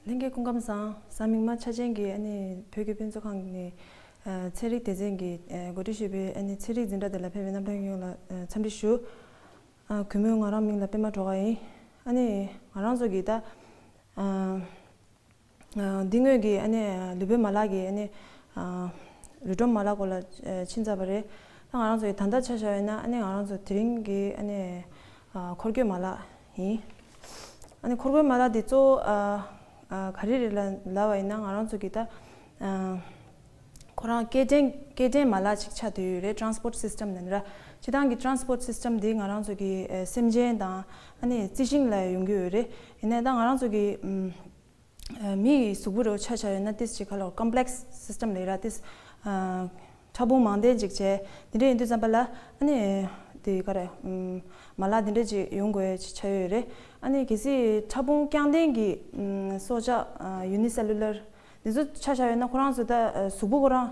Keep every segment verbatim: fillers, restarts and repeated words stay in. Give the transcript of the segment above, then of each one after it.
ལྷན་རྒྱས་སྐུ་ཁམས་བཟང་། གཟའ་མིག་དམར་ཆ་ཅན་གྱི་ཨ་ནི་བོད་ཀྱི་དཔེ་མཛོད་ཁང་གི་ཨ་ཚན་རིག་སྡེ་ཚན་གྱི་ཨ་གོ་སྒྲིག་ཞུས་པའི་ཨ་ནི་ཚན་རིག་འཛིན་གྲྭ་དེ་ལ་ཕེབས་པའི་རྣམ་གྲངས་ཡོངས་ལ་ཨ་འཚམས་འདྲི་ཞུ། ཨ་གུས་མོས་ང་རང་མིང་ལ་པད་མ་སྒྲོལ་དཀར་ཡིན། ཨ་ནི་ང་རང་ཚོ་གི་ད་ཨ་ཨ་འདི་སྔོན་གྱི་ཨ་ནི་ལུས་པོའི་མ་ལག་གི་ཨ་ནི་ཨ་རུས་སྒྲོམ་མ་ལག་སྐོར་ལ་ཨ་ཕྱིན་ཚར་བ་རེད། ད་ང་རང་ཚོ་གི་ད་ལྟ་ཆ་བཞག་ཡོད་ན་ཨ་ནི་ང་རང་ཚོ་དེ་རིང་གི་ཨ་ནི་ཨ་འཁོར་སྐྱོད་མ་ལག་ཡིན། ཨ་ནི་འཁོར་སྐྱོད་མ་ལག་འདི་གཙོ་བོ་ཨ་ཨ་ག་རེ་རེད་ལབ་ལབ་པ་ཡིན་ན་ང་རང་ཚོ་གི་ད་ཨ་ཁོ་རང་སྐྱེལ་འདྲེན་སྐྱེལ་འདྲེན་མ་ལག་ཅིག་ཆགས་བསྡད་ཡོད་རེད། ཊ་རན་སི་པོར་ཊི་སི་སི་ཊམ་ནས་ར། སྤྱིར་བཏང་གི་ཊ་རན་སི་པོར་ཊི་སི་སི་ཊམ་འདི་ང་རང་ཚོ་གི་ཨ་སེམས་ཅན་དང་ཨ་ནི་རྩི་ཤིང་ལ་ཡོང་གི་ཡོད་རེད། ཡིན་ནའི་ད་ང་རང་ཚོ་གི་ཨམ་ཨ་མི་ཡི་གཟུགས་པོ་རུ་ཆ་བཞག་ཡོད་ན་ཏིས་ཅིག་ག་ལ་ཀོམ་པི་ལེག་སི་སི་ཊམ་ལབ་ར། ཏིས་ཨ་ཕྲ་ཕུང་མང་ལྡན་ཅིག་བྱས། དེ་འདྲ་ཡིན་དུས་ཙམ་པ་ལ་ཨ་ནི་དེ་ག་རེ་ཨམ་མ་ལག་དེ་འདྲ་ཅིག་ཡོང་དགོས་ཅིག་ཆགས་ཡོད་རེད། ཨ་ནི་གལ་སྲིད་ཕྲ་ཕུང་རྐྱང་ལྡན་གྱི་ཨམ་སྲོག་ཆགས་ཨ་ཡུ་ནི་སེ་ལུ་ལར་འདི་ཚོ་ཆ་བཞག་ཡོད་ན་ཁོ་རང་ཚོ་ད་ཨ་གཟུགས་པོ་ཁོ་རང་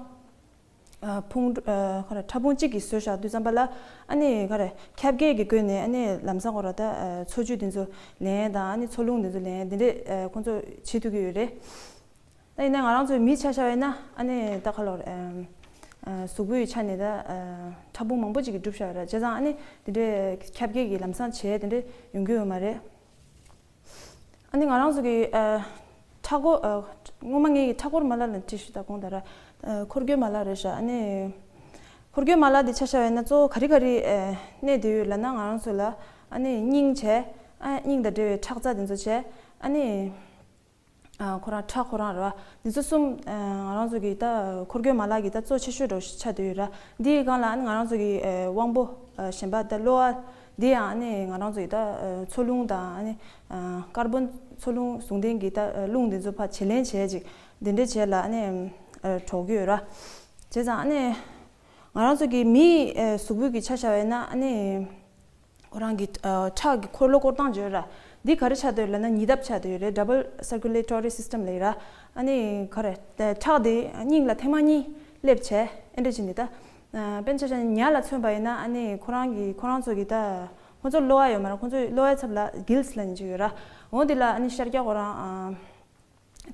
ཨ་ཕུང་ཨ་ག་རེ་ཕྲ་ཕུང་གཅིག་གིས་བཟོས་བཞག་དུས་ཙམ་པ་ལ་ཨ་ནི་ག་རེ་ཁྱབ་གདལ་གྱི་སྒོ་ནས་ཨ་ནི་ལམ་སང་ཁོ་ར་ད་ཨ་འཚོ་བཅུད་དེ་ཚོ་ལེན་དང་ཨ་ནི་འཚོ་རླུང་དེ་ཚོ་ལེན་དེ་འདྲས་ཨ་ཁོ་ཚོ་བྱེད་ཐུབ་ཀྱི་ཡོད་རེད། ད་ཡིན་ན་ང་རང་ཚོའི་མི་ཆ་བཞག་ཡོད་ན་ཨ་ནི་ད་ག་ལོར་ཨམ་ཨ་གཟུགས་པོའི་ཆ་ནས་ད་ཨ་ཕྲ་ཕུང་མང་པོ་ཅིག་གིས་གྲུབ་བཞག་ཡོད་རེད། བྱས་ཙང་ཨ་ནི་དེ་འདྲས་ཁྱབ་གདལ་གྱི་ལམ་སང་བྱས་དེ་འདྲས་ཡོང་གི་ཡོད་མ་རེད། ཨ་ནི་ང་རང་ཚོ་གི་ཨ་མཐའ་འཁོར་ཨ་སྔོན་མ་ངས་མཐའ་འཁོར་མ་ལག་ལ་འདྲི་ཞུ་ད་དགོངས་དག་ར། ཨ་འཁོར་སྐྱོད་མ་ལག་རེད་ཤག་ཨ་ནི་འཁོར་སྐྱོད་མ་ལག་འདི་ཆ་བཞག་ཡོད་ན་གཙོ་བོ་ག་རེ་ག་རེ་ཨ་གནས་བསྡད་ཡོད་ལབ་ན་ང་རང་ཚོ་ལ་ཨ་ནི་སྙིང་བྱས། ཨ་སྙིང་དང་འབྲེལ་བའི་ཁྲག་རྩ་དེ་ཚོ་བྱས། ཨ་ནི་ཨ་ཁོ་རང་ཁྲག་ཁོ་རང་རེད་བ། འདི་ཚོ་གསུམ་ཨ་ང་རང་ཚོ་གི་ད་འཁོར་སྐྱོད་མ་ལག་གི་ད་གཙོ་ཆེ་ཤོས་འདྲ་བོ་ཞིག་ཆགས་བསྡད་ཡོད་ར། འདིའི་སྒང་ལ་ཨ་ནི་ང་རང་ཚོ་གི་ཨ་དབང་པོ་ཨ་གཞན་པ་ད་གློ་བ་འདི་ཡང་ཨ་ནི་ང་རང་ཚོ་གི་ད་ཨ་འཚོ་རླུང་དང་ཨ་ནི་ཨ་ཀར་བོན་འཚོ་རླུང་ཟུང་ལྡན་གྱི་ད་ཨ་རླུང་འདི་ཚོ་ཕར་བྱེད་ལེན་བྱས་ཅིག་འདི་འདྲ་བྱས་ལ་ཨ་ནི་ཨ་གྲོགས་ཀྱི་ཡོད་ར། བྱས་ཙང་ཨ་ནི་ང་རང་ཚོ་གི་མིའི་ཨ་གཟུགས་པོ་གི་ཆ་བཞག་པ་ཡིན་ན་ཨ་ནི། ཁོ་རང་གི་ཨ་ཁྲག་གི་འཁོར་ལོ་བསྐོར་སྟངས་བརྗོད་ར། འདི་ག་རེ་ཆགས་བསྡད་ཡོད་ལབ་ན་ཉིས་ལྡབ་ཆགས་བསྡད་ཡོད་རེད། ཌབ་བལ་སར་ཀུ་ལེ་ཊོ་རི་སི་སི་ཊམ་ལབ་ཡོད་ར། ཨ་ནི་ག་རེ་ཁྲག་དེ་སྙིང་ལ་ཐེངས་མ་གཉིས་སླེབས་བྱས་ཨེ་འདྲ་བྱས་ནས་ད་ཨ་དཔེར་ན་ཆ་བཞག་ན་ཉ་ལ་མཚོན་པ་ཡིན་ན་ཨ་ནི་ཁོ་རང་གི་ཁོ་རང་ཚོ་གི་ད་ཁོ་ཚོ་གློ་བ་ཡོད་མ་རེད། ཁོ་ཚོའི་གློ་བའི་ཚབ་ལ་གིལ་སི་ལབ་ནས་ཅིག་ཡོད་ར། འོ་འདི་ལ་ཨ་ནི་ཤར་རྒྱག་ཁོ་རང་ཨ།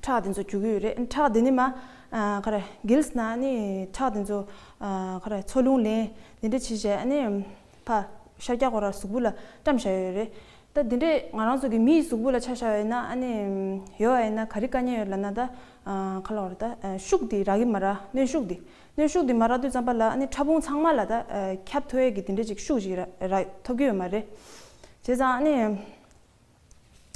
ཁྲག་དེ་ཚོ་རྒྱུག་གི་ཡོད་རེད། ཁྲག་དེ་ནི་མ་ཨ་ག་རེ་གིལ་སི་ནང་ནི་ཁྲག་དེ་ཚོ་ཨ་ག་རེ་འཚོ་རླུང་ལེན་དེ་འདྲ་བྱས་བྱས་ཨ་ནི་ཕར་ཤར་རྒྱག་ཁོ་རང་གཟུགས་པོ་ལ་བཀྲམ་བཞག་ཡོད་རེད། ད་དེ་འདྲས་ང་རང་ཚོ་གི་མིའི་གཟུགས་པོ་ལ་ཆ་བཞག་ཡོད་ན་ཨ་ནི་ཡོད་པ་ཡིན་ན་ག་རེ་དཀའ་ངལ་ཡོད་ལབ་ན་ད་ཨ་ག་ལབ་རེད། ད་ཨ་ཤུགས་དེ་རག་གི་མ་རེད། གནོན་ཤུགས་དེ་གནོན་ཤུགས་དེ་མ་རག་དུས་ཙམ་པ་ལ་ཨ་ནི་ཕྲ་ཕུང་ཚང་མ་ལ་ད་ཨ་ཁྱབ་ཐུབ་ཡས་ཀྱི་དེ་འདྲས་ཅིག་ཤུགས་ཅིག་རག་རག་ཐུབ་ཀྱི་ཡོད་མ་རེད། བྱས་ཙང་ཨ་ནི།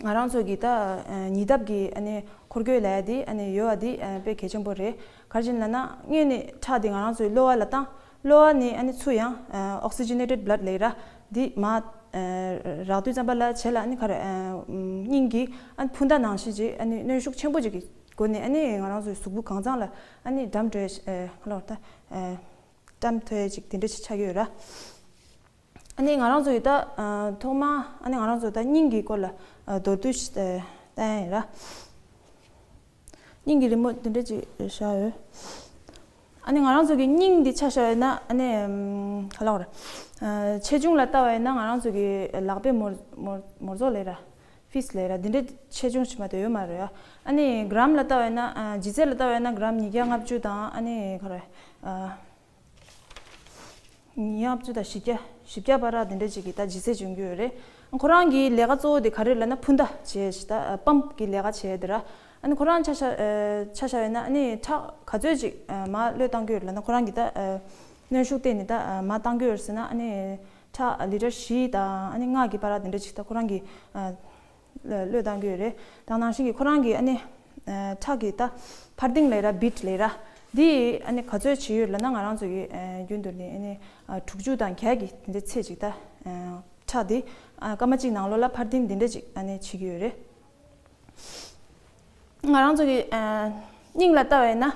ང་རང་ཚོ་གི་ད་ཨ་ཉིས་ལྡབ་ཀྱི་ཨ་ནི་འཁོར་སྐྱོད་ལབ་ཡ་དེ་ཨ་ནི་ཡོད་པ་དེ་ཨ་དཔེ་གལ་ཆེན་པོ་རེད། ག་རེ་བྱས་ནས་ལབ་ན་སྔོན་ནས་ཁྲག་དེ་ང་རང་ཚོའི་གློ་བ་ལ་བཏང་། གློ་བ་ནས་ཨ་ནི་ཚུར་ཡང་ཨ་ཨོག་སི་ཇི་ནེ་ཊེཌ་བྷ་ལཌ་ལབ་ཡ་ར་དེ་མར་ཨ་རག་དུས་ཙམ་པ་ལ་བྱས་ལ་ཨ་ནི་ག་རེ་ཨ་སྙིང་གི་ཨ་ནི་འཕུར་མདའ་ནང་བཞིན་ཅིག་ཨ་ནི་གནོན་ཤུགས་ཆེན་པོ་ཅིག་གི་སྒོ་ནས་ཨ་ནི་ང་རང་ཚོའི་གཟུགས་པོ་གང་ཚང་ལ་ཨ་ནི་འགྲམ་འགྲོ་ཡ་ཨ་ག་ལབ་རེད། ད་ཨ་བཀྲམ་ཐུབ་ཡ་ཅིག་དེ་འདྲ་ཅིག་ཆགས་ཀྱི་ཡོད་ར། ཨ་ནི་ང་རང་ཚོ་ཡི་ད་ཨ་ཐོག་མ་ཨ་ནི་ང་རང་ཚོ་ད་སྙིང་གི་སྐོར་ལ་ཨ་མདོར་བསྡུས་ཤིག་ཨ་བསྟན་ཡིན་ར། སྙིང་གི་རི་མོ་འདི་འདྲ་ཅིག་བཞག་ཡོད། ཨ་ནི་ང་རང་ཚོ་གི་སྙིང་འདི་ཆ་བཞག་ཡོད་ན་ཨ་ནི་ཨམ་ག་ལབ་དགོས་རེད། ཨ་ཆེ་ཆུང་ལ་ལྟ་བ་ཡིན་ན་ང་རང་ཚོ་གི་ལག་པའི་མོར་མོར་མོར་ཚོགས་ལབ་ར། ཕིས་ལབ་ར་འདི་འདྲ་ཆེ་ཆུང་ཞིག་མ་གཏོགས་ཡོད་མ་རེད་ཡ། ཨ་ནི་གྲམ་ལ་ལྟ་བ་ཡིན་ན་ཨ་ལྗིད་ཚད་ལ་ལྟ་བ་ཡིན་ན་གྲམ་ཉིས་བརྒྱ་ལྔ་བཅུ་དང་ཨ་ནི་ག་རེ་ཨ། ཉི་ཤུ་དང་བཞི་བརྒྱ། བཞི་བརྒྱ་བར་དེ་འདྲ་ཅིག་གི་ད་ལྗིད་ཚད་འབྱུང་གི་ཡོད་རེད། ཁོ་རང་གི་ལས་ཀ་གཙོ་བོ་དེ་ག་རེ་ལབ་ན་འཕུར་མདའ་བྱས་ཤིག་ད་པམ་གི་ལས་ཀ་བྱས་དེ་ར། ཨ་ནི་ཁོ་རང་ཆ་བཞག་ཨ་ཆ་བཞག་ཡོད་ན་ཨ་ནི་ཁྲག་ག་ཚོད་ཅིག་ཨ་མར་གློད་བཏང་གི་ཡོད་ལབ་ན་ཁོ་རང་གི་ད་ཨ་གནོན་ཤུགས་བརྟེན་ནས་ད་ཨ་མར་བཏང་གི་ཡོད་ཟེར་ན་ཨ་ནི་ཁྲག་ལི་ཊར་བཞི་དང་ཨ་ནི་ལྔ་གི་བར་དེ་འདྲ་ཅིག་ད་ཁོ་རང་གི་ཨ། གློད་གཏང་གི་ཡོད་རེད། དེ་ནང་བཞིན་གྱི་ཁོ་རང་གི་ཨ་ནི་ཨ་ཁྲག་གི་ད་འཕར་ལྡིང་ལབ་ར་བིཊ་ལབ་ར། འདི་ཨ་ནི་ག་ཚོད་བྱེད་ཡོད་ལབ་ན་ང་རང་ཚོ་གི་ཨ་རྒྱུན་དུ་ནི་ཨ་ནི་ཨ་དྲུག་ཅུ་དང་བརྒྱད་ཀྱི་དེ་འདྲའི་ཚད་ཅིག་ད་ཨ་ཁྲག་འདི་ཨ་སྐར་མ་གཅིག་ནང་ལོགས་ལ་འཕར་ལྡིང་འདི་འདྲ་ཅིག་ཨ་ནི་བྱེད་ཀྱི་ཡོད་རེད། ང་རང་ཚོ་གི་ཨ་སྙིང་ལ་ལྟ་བ་ཡིན་ན་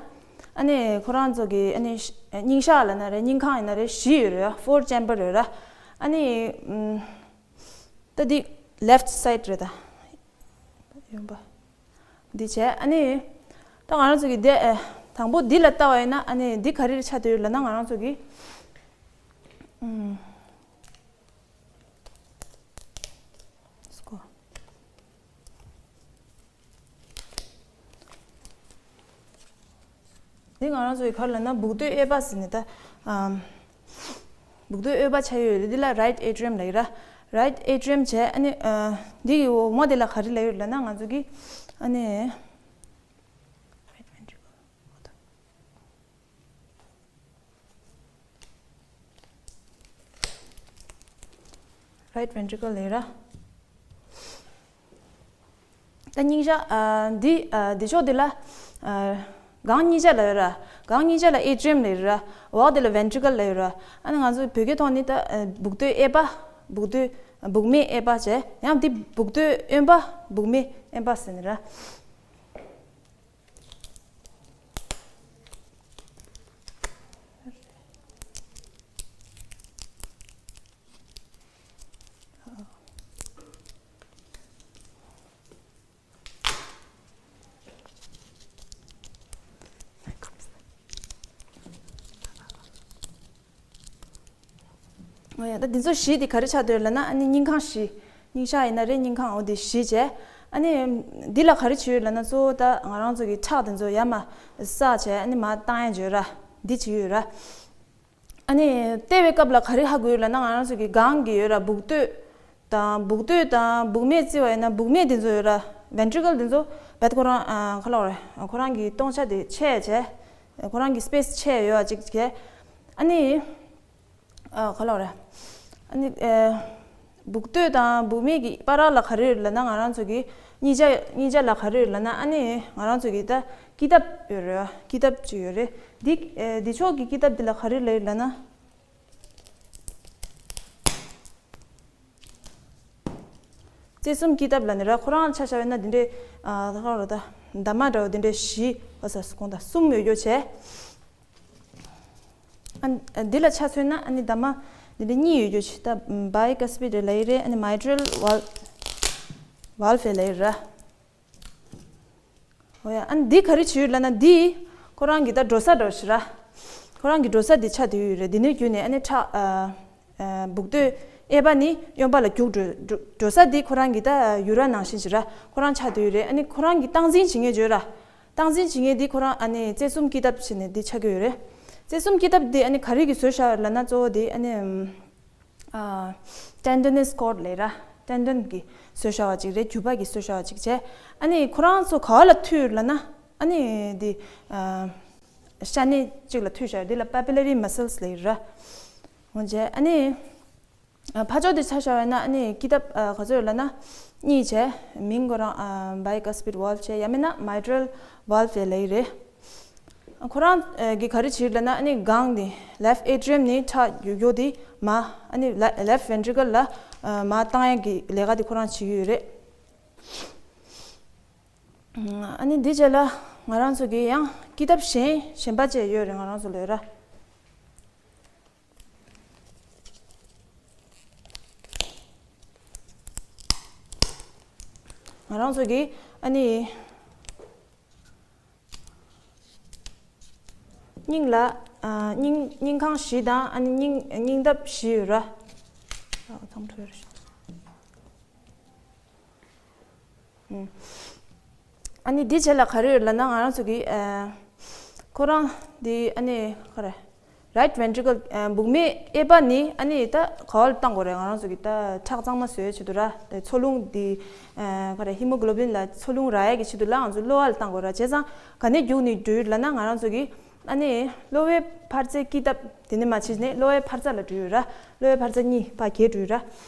ཨ་ནི་ཁོ་རང་ཚོ་གི་ཨ་ནི་ཤ་སྙིང་ཤག་ལབ་ན་རེད། སྙིང་ཁང་ཡིན་ན་རེད། བཞི་ཡོད་རེད། ཕོར་ཅེམ་བར་ཡོད་ར། ཨ་ནི་ཨམ། ད་འདི་ལེཕ་སའིཌ་རེད་ད། གཡོན་པ། འདི་བྱས་ཨ་ནི། ད་ང་རང་ཚོ་གི་འདི་ཨེ། དང་པོ་འདི་ལ་ལྟ་བ་ཡིན་ན་ཨ་ནི་འདི་ག་རེ་རེ་ཆགས་བསྡད་ཡོད་ལབ་ན་ང་རང་ཚོ་གི་ཨུམ། སྐོ། འདི་ང་རང་ཚོ་ཡི་ག་རེ་ལབ་ན་སྦུག་རྡོའི་གཡས་པ་ཟེར་ནས་ད། ཨམ། སྦུག་རྡོའི་གཡས་པ་ཆགས་ཡོད་རེད། འདི་ལ་right atrium་ལབ་ཡོད་ར། Right atrium་བྱས་ཨ་ནི་ཨ། འདི་ཡི་འོག་མ་དེ་ལ་ག་རེ་ལབ་ཡོད་ལབ་ན་ང་ཚོ་གི་ཨ་ནི། Right ventricle། Right ventricle་ལབ་ཡོད་ར། ད་སྙིང་ཤ་ཨ། འདི་ཨ། འདི་ཕྱོགས་འདི་ལ་ཨ། སྒང་གཉིས་ཆ་ལབ་ཡོད་ར། སྒང་གཉིས་ཆ་ལ་atrium་ལབ་ཡོད་ར། འོག་འདི་ལ་ventricle་ལབ་ཡོད་ར། ཨ་ནི་ང་ཚོ་བོད་སྐད་ཐོག་ནི་ད་ཨ། སྦུག་རྡོའི་གཡས་པ། སྦུག་རྡོའི། སྦུག་མའི་གཡས་པ་བྱས། ཡང་འདི་སྦུག་རྡོའི་གཡོན་པ། སྦུག་མའི་གཡོན་པ་ཟེར་ནི་ར། ཨོ་ཡ། ད་འདི་ཚོ་བཞི་དེ་ག་རེ་ཆགས་བསྡད་ཡོད་ལབ་ན་ཨ་ནི་སྙིང་ཁང་བཞི། སྙིང་ཤ་ཡིན་ན་རེད། སྙིང་ཁང་འོ་དེ་བཞི་བྱས། ཨ་ནི་འདི་ལ་ག་རེ་བྱས་ཡོད་ལབ་ན་གཙོ་བོ་ད་ང་རང་ཚོ་གི་ཁྲག་དེ་ཚོ་ཡར་མར་བསགས་བྱས་ཨ་ནི་མར་བཏང་ཡ་བྱས་ཡོད་ར། འདི་བྱས་ཡོད་ར། ཨ་ནི་བལྟས་པའི་སྐབས་ལ་ག་རེ་ཧ་གོ་ཡོད་ལབ་ན་ང་རང་ཚོ་གི་སྒང་གི་ཡོད་ར། སྦུག་རྡོ་དང་སྦུག་རྡོ་དང་སྦུག་མས་བརྩིས་པ་ཡིན་ན་སྦུག་མས་དེ་ཚོ་ཡོད་ར། ventricle་དེ་ཚོ་བད་ཁོ་རང་ཨ། ག་ལབ་རེད། ཁོ་རང་གི་སྟོང་ཆ་དེ་ཆད་བྱས། ཁོ་རང་གི་space་ཆད་ཡོད་པ་ཅིག་བྱས། ཨ་ནི་ཨ། ག་ལབ་རེད། ཨ་ནི་ཨ། སྦུག་རྡོ་དང་སྦུག་མས་ཀྱི་བར་ལ་ག་རེ་ཡོད་ལབ་ན་ང་རང་ཚོ་གི་གཉིས་ཆ་གཉིས་ཆ་ལ་ག་རེ་ཡོད་ལབ་ན་ཨ་ནི་ང་རང་ཚོ་གི་ད་ཀི་དབ་ཡོད་རེད། ཀི་དབ་ཅིག་ཡོད་རེད། འདི་ཨ། འདི་ཕྱོགས་ཀྱི་ཀི་དབ་འདི་ལ་ག་རེ་ལབ་ཡོད་ལབ་ན། རྩེ་གསུམ་ཀི་དབ་ལབ་ནི་ར། ཁོ་རང་ཆ་བཞག་པ་ཡིན་ན་འདི་འདྲའི་ཨ། ད་ག་རེ་ད་འདབ་མ་འདྲ་བོ་འདི་འདྲའི་བཞི། ཨ། ས་སུ་གོང་ད་གསུམ་ཡོད་རྒྱུ་བྱས། ཨ། འདི་ལ་ཆ་མཚོན་ན་ཨ་ནི་འདབ་མ་འདི་འདྲའི་གཉིས་ཡོད་རྒྱུ་བྱས། ད་bicuspid་ལབ་ཡི་རེད། ཨ་ནི་mitral valve valve་ལབ་ཡི་ར། ཨོ་ཡ། ཨ་ནི་འདི་ག་རེ་བྱས་ཡོད་ལབ་ན་འདི་ཁོ་རང་གི་ད་འགྲོ་ས་འདྲ་བོ་ཞིག་ར། ཁོ་རང་གི་འགྲོ་ས་འདི་ཆགས་བསྡད་ཡོད་རེད། འདི་ནས་བརྒྱུད་ནས་ཨ་ནི་ཁྲག་ཨ། ཨ། སྦུག་རྡོའི་གཡས་པ་ནས་གཡོན་པ་ལ་རྒྱུག་འགྲོ་འགྲོ་འགྲོ་ས་འདི་ཁོ་རང་གི་ད་ཡུ་ར་ནང་བཞིན་ཞིག་ར། ཁོ་རང་ཆགས་བསྡད་ཡོད་རེད། ཨ་ནི་ཁོ་རང་གི་སྟངས་འཛིན་བྱེད་མཁན་བརྗོད་ར། སྟངས་འཛིན་བྱེད་མཁན་འདི་ཁོ་རང་ཨ་ནི་རྩེ་གསུམ་ཀི་དབ་བྱས་ནས་འདི་ཆགས་ཀྱི་ཡོད་རེད། རྩེ་གསུམ་ཀི་དབ་འདི་ཨ་ནི་ག་རེ་གིས་བཟོས་བཞག་ཡོད་ལབ་ན་གཙོ་བོ་འདི་ཨ་ནི། ཨ། tendinous cord་ལབ་ར། tendon་གིས་བཟོས་བཞག་པ་ཅིག་རེད། རྒྱུས་པ་གིས་བཟོས་བཞག་པ་ཅིག་བྱས། ཨ་ནི་ཁོ་རང་ཚོ་ག་བ་ལ་མཐུད་ཡོད་ལབ་ན་ཨ་ནི་འདི་ཨ། ཤ་གནད་ཅིག་ལ་མཐུད་བཞག་འདི་ལ་papillary muscles་ལབ་ར། འོ་བྱས་ཨ་ནི་ཨ། ཕར་ཕྱོགས་འདི་ཆ་བཞག་པ་ཡིན་ན་ཨ་ནི་ཀི་དབ་ཨ། ག་ཚོད་ཡོད་ལབ་ན་གཉིས་བྱས། མིང་ཁོ་རང་ཨ། bicuspid valve་བྱས། ཡང་མིན་ན་mitral valve་ལབ་ཡི་རེད། ཁོ་རང་གིས་ག་རེ་བྱེད་ལབ་ན་ཨ་ནི་སྒང་དེ་left atrium་ནས་ཁྲག་རྒྱུག་རྒྱུག་དེ་མར་ཨ་ནི་left ventricle་ལ་མར་བཏང་ཡག་གི་ལས་ཀ་དེ་ཁོ་རང་བྱེད་ཀྱི་ཡོད་རེད། ཨ་ནི་འདི་རྗེས་ལ་ང་རང་ཚོ་གི་ཡང་ཀི་དབ་གཞན་གཞན་པ་བཅས་ཡོད་རེད། ང་རང་ཚོ་ལོས་ར། ང་རང་ཚོ་གི་ཨ་ནི། སྙིང་ལ་ཨ། སྙིང་སྙིང་ཁང་བཞི་དང་ཨ་ནི་སྙིང་སྙིང་ལྟབ་བཞི་ཡོད་ར། ཨ། ཚང་མ་ཐུག་ཡོད་ར། ཨ་ནི་འདི་བྱས་ལ་ག་རེ་ཡོད་ལབ་ན་ང་རང་ཚོ་གི་ཨ། ཁོ་རང་འདི་ཨ་ནི་ག་རེ། right ventricle ཨ། སྦུག་མའི་གཡས་པ་ནི་ཨ་ནི་ད་ག་བ་ལ་བཏང་དགོས་རེད། ང་རང་ཚོ་གི་ད་ཁྲག་གཙང་མ་བཟོ་ཡའི་ཆེད་དུ་ར། འཚོ་རླུང་འདི་ཨ། ག་རེ་hemoglobin་ལ་འཚོ་རླུང་རག་ཡ་གི་ཆེད་དུ་ལ་ང་ཚོ་གློ་བ་ལ་བཏང་དགོས་ར། བྱས་ཙང་ག་ནས་རྒྱུག་ནས་འགྲོ་ཡོད་ལབ་ན་ང་རང་ཚོ་གི་ཨ་ནི་གློ་བའི་འཕར་རྩའི་ཀི་ལྟབ་དེ་ནས་མར་ཕྱིན་ནས་གློ་བའི་འཕར་རྩ་ལ་འགྲོ་ཡོད་ར། གློ་བའི་འཕར་རྩ་གཉིས་ཕར་གྱེས་འགྲོ་ཡོད་ར།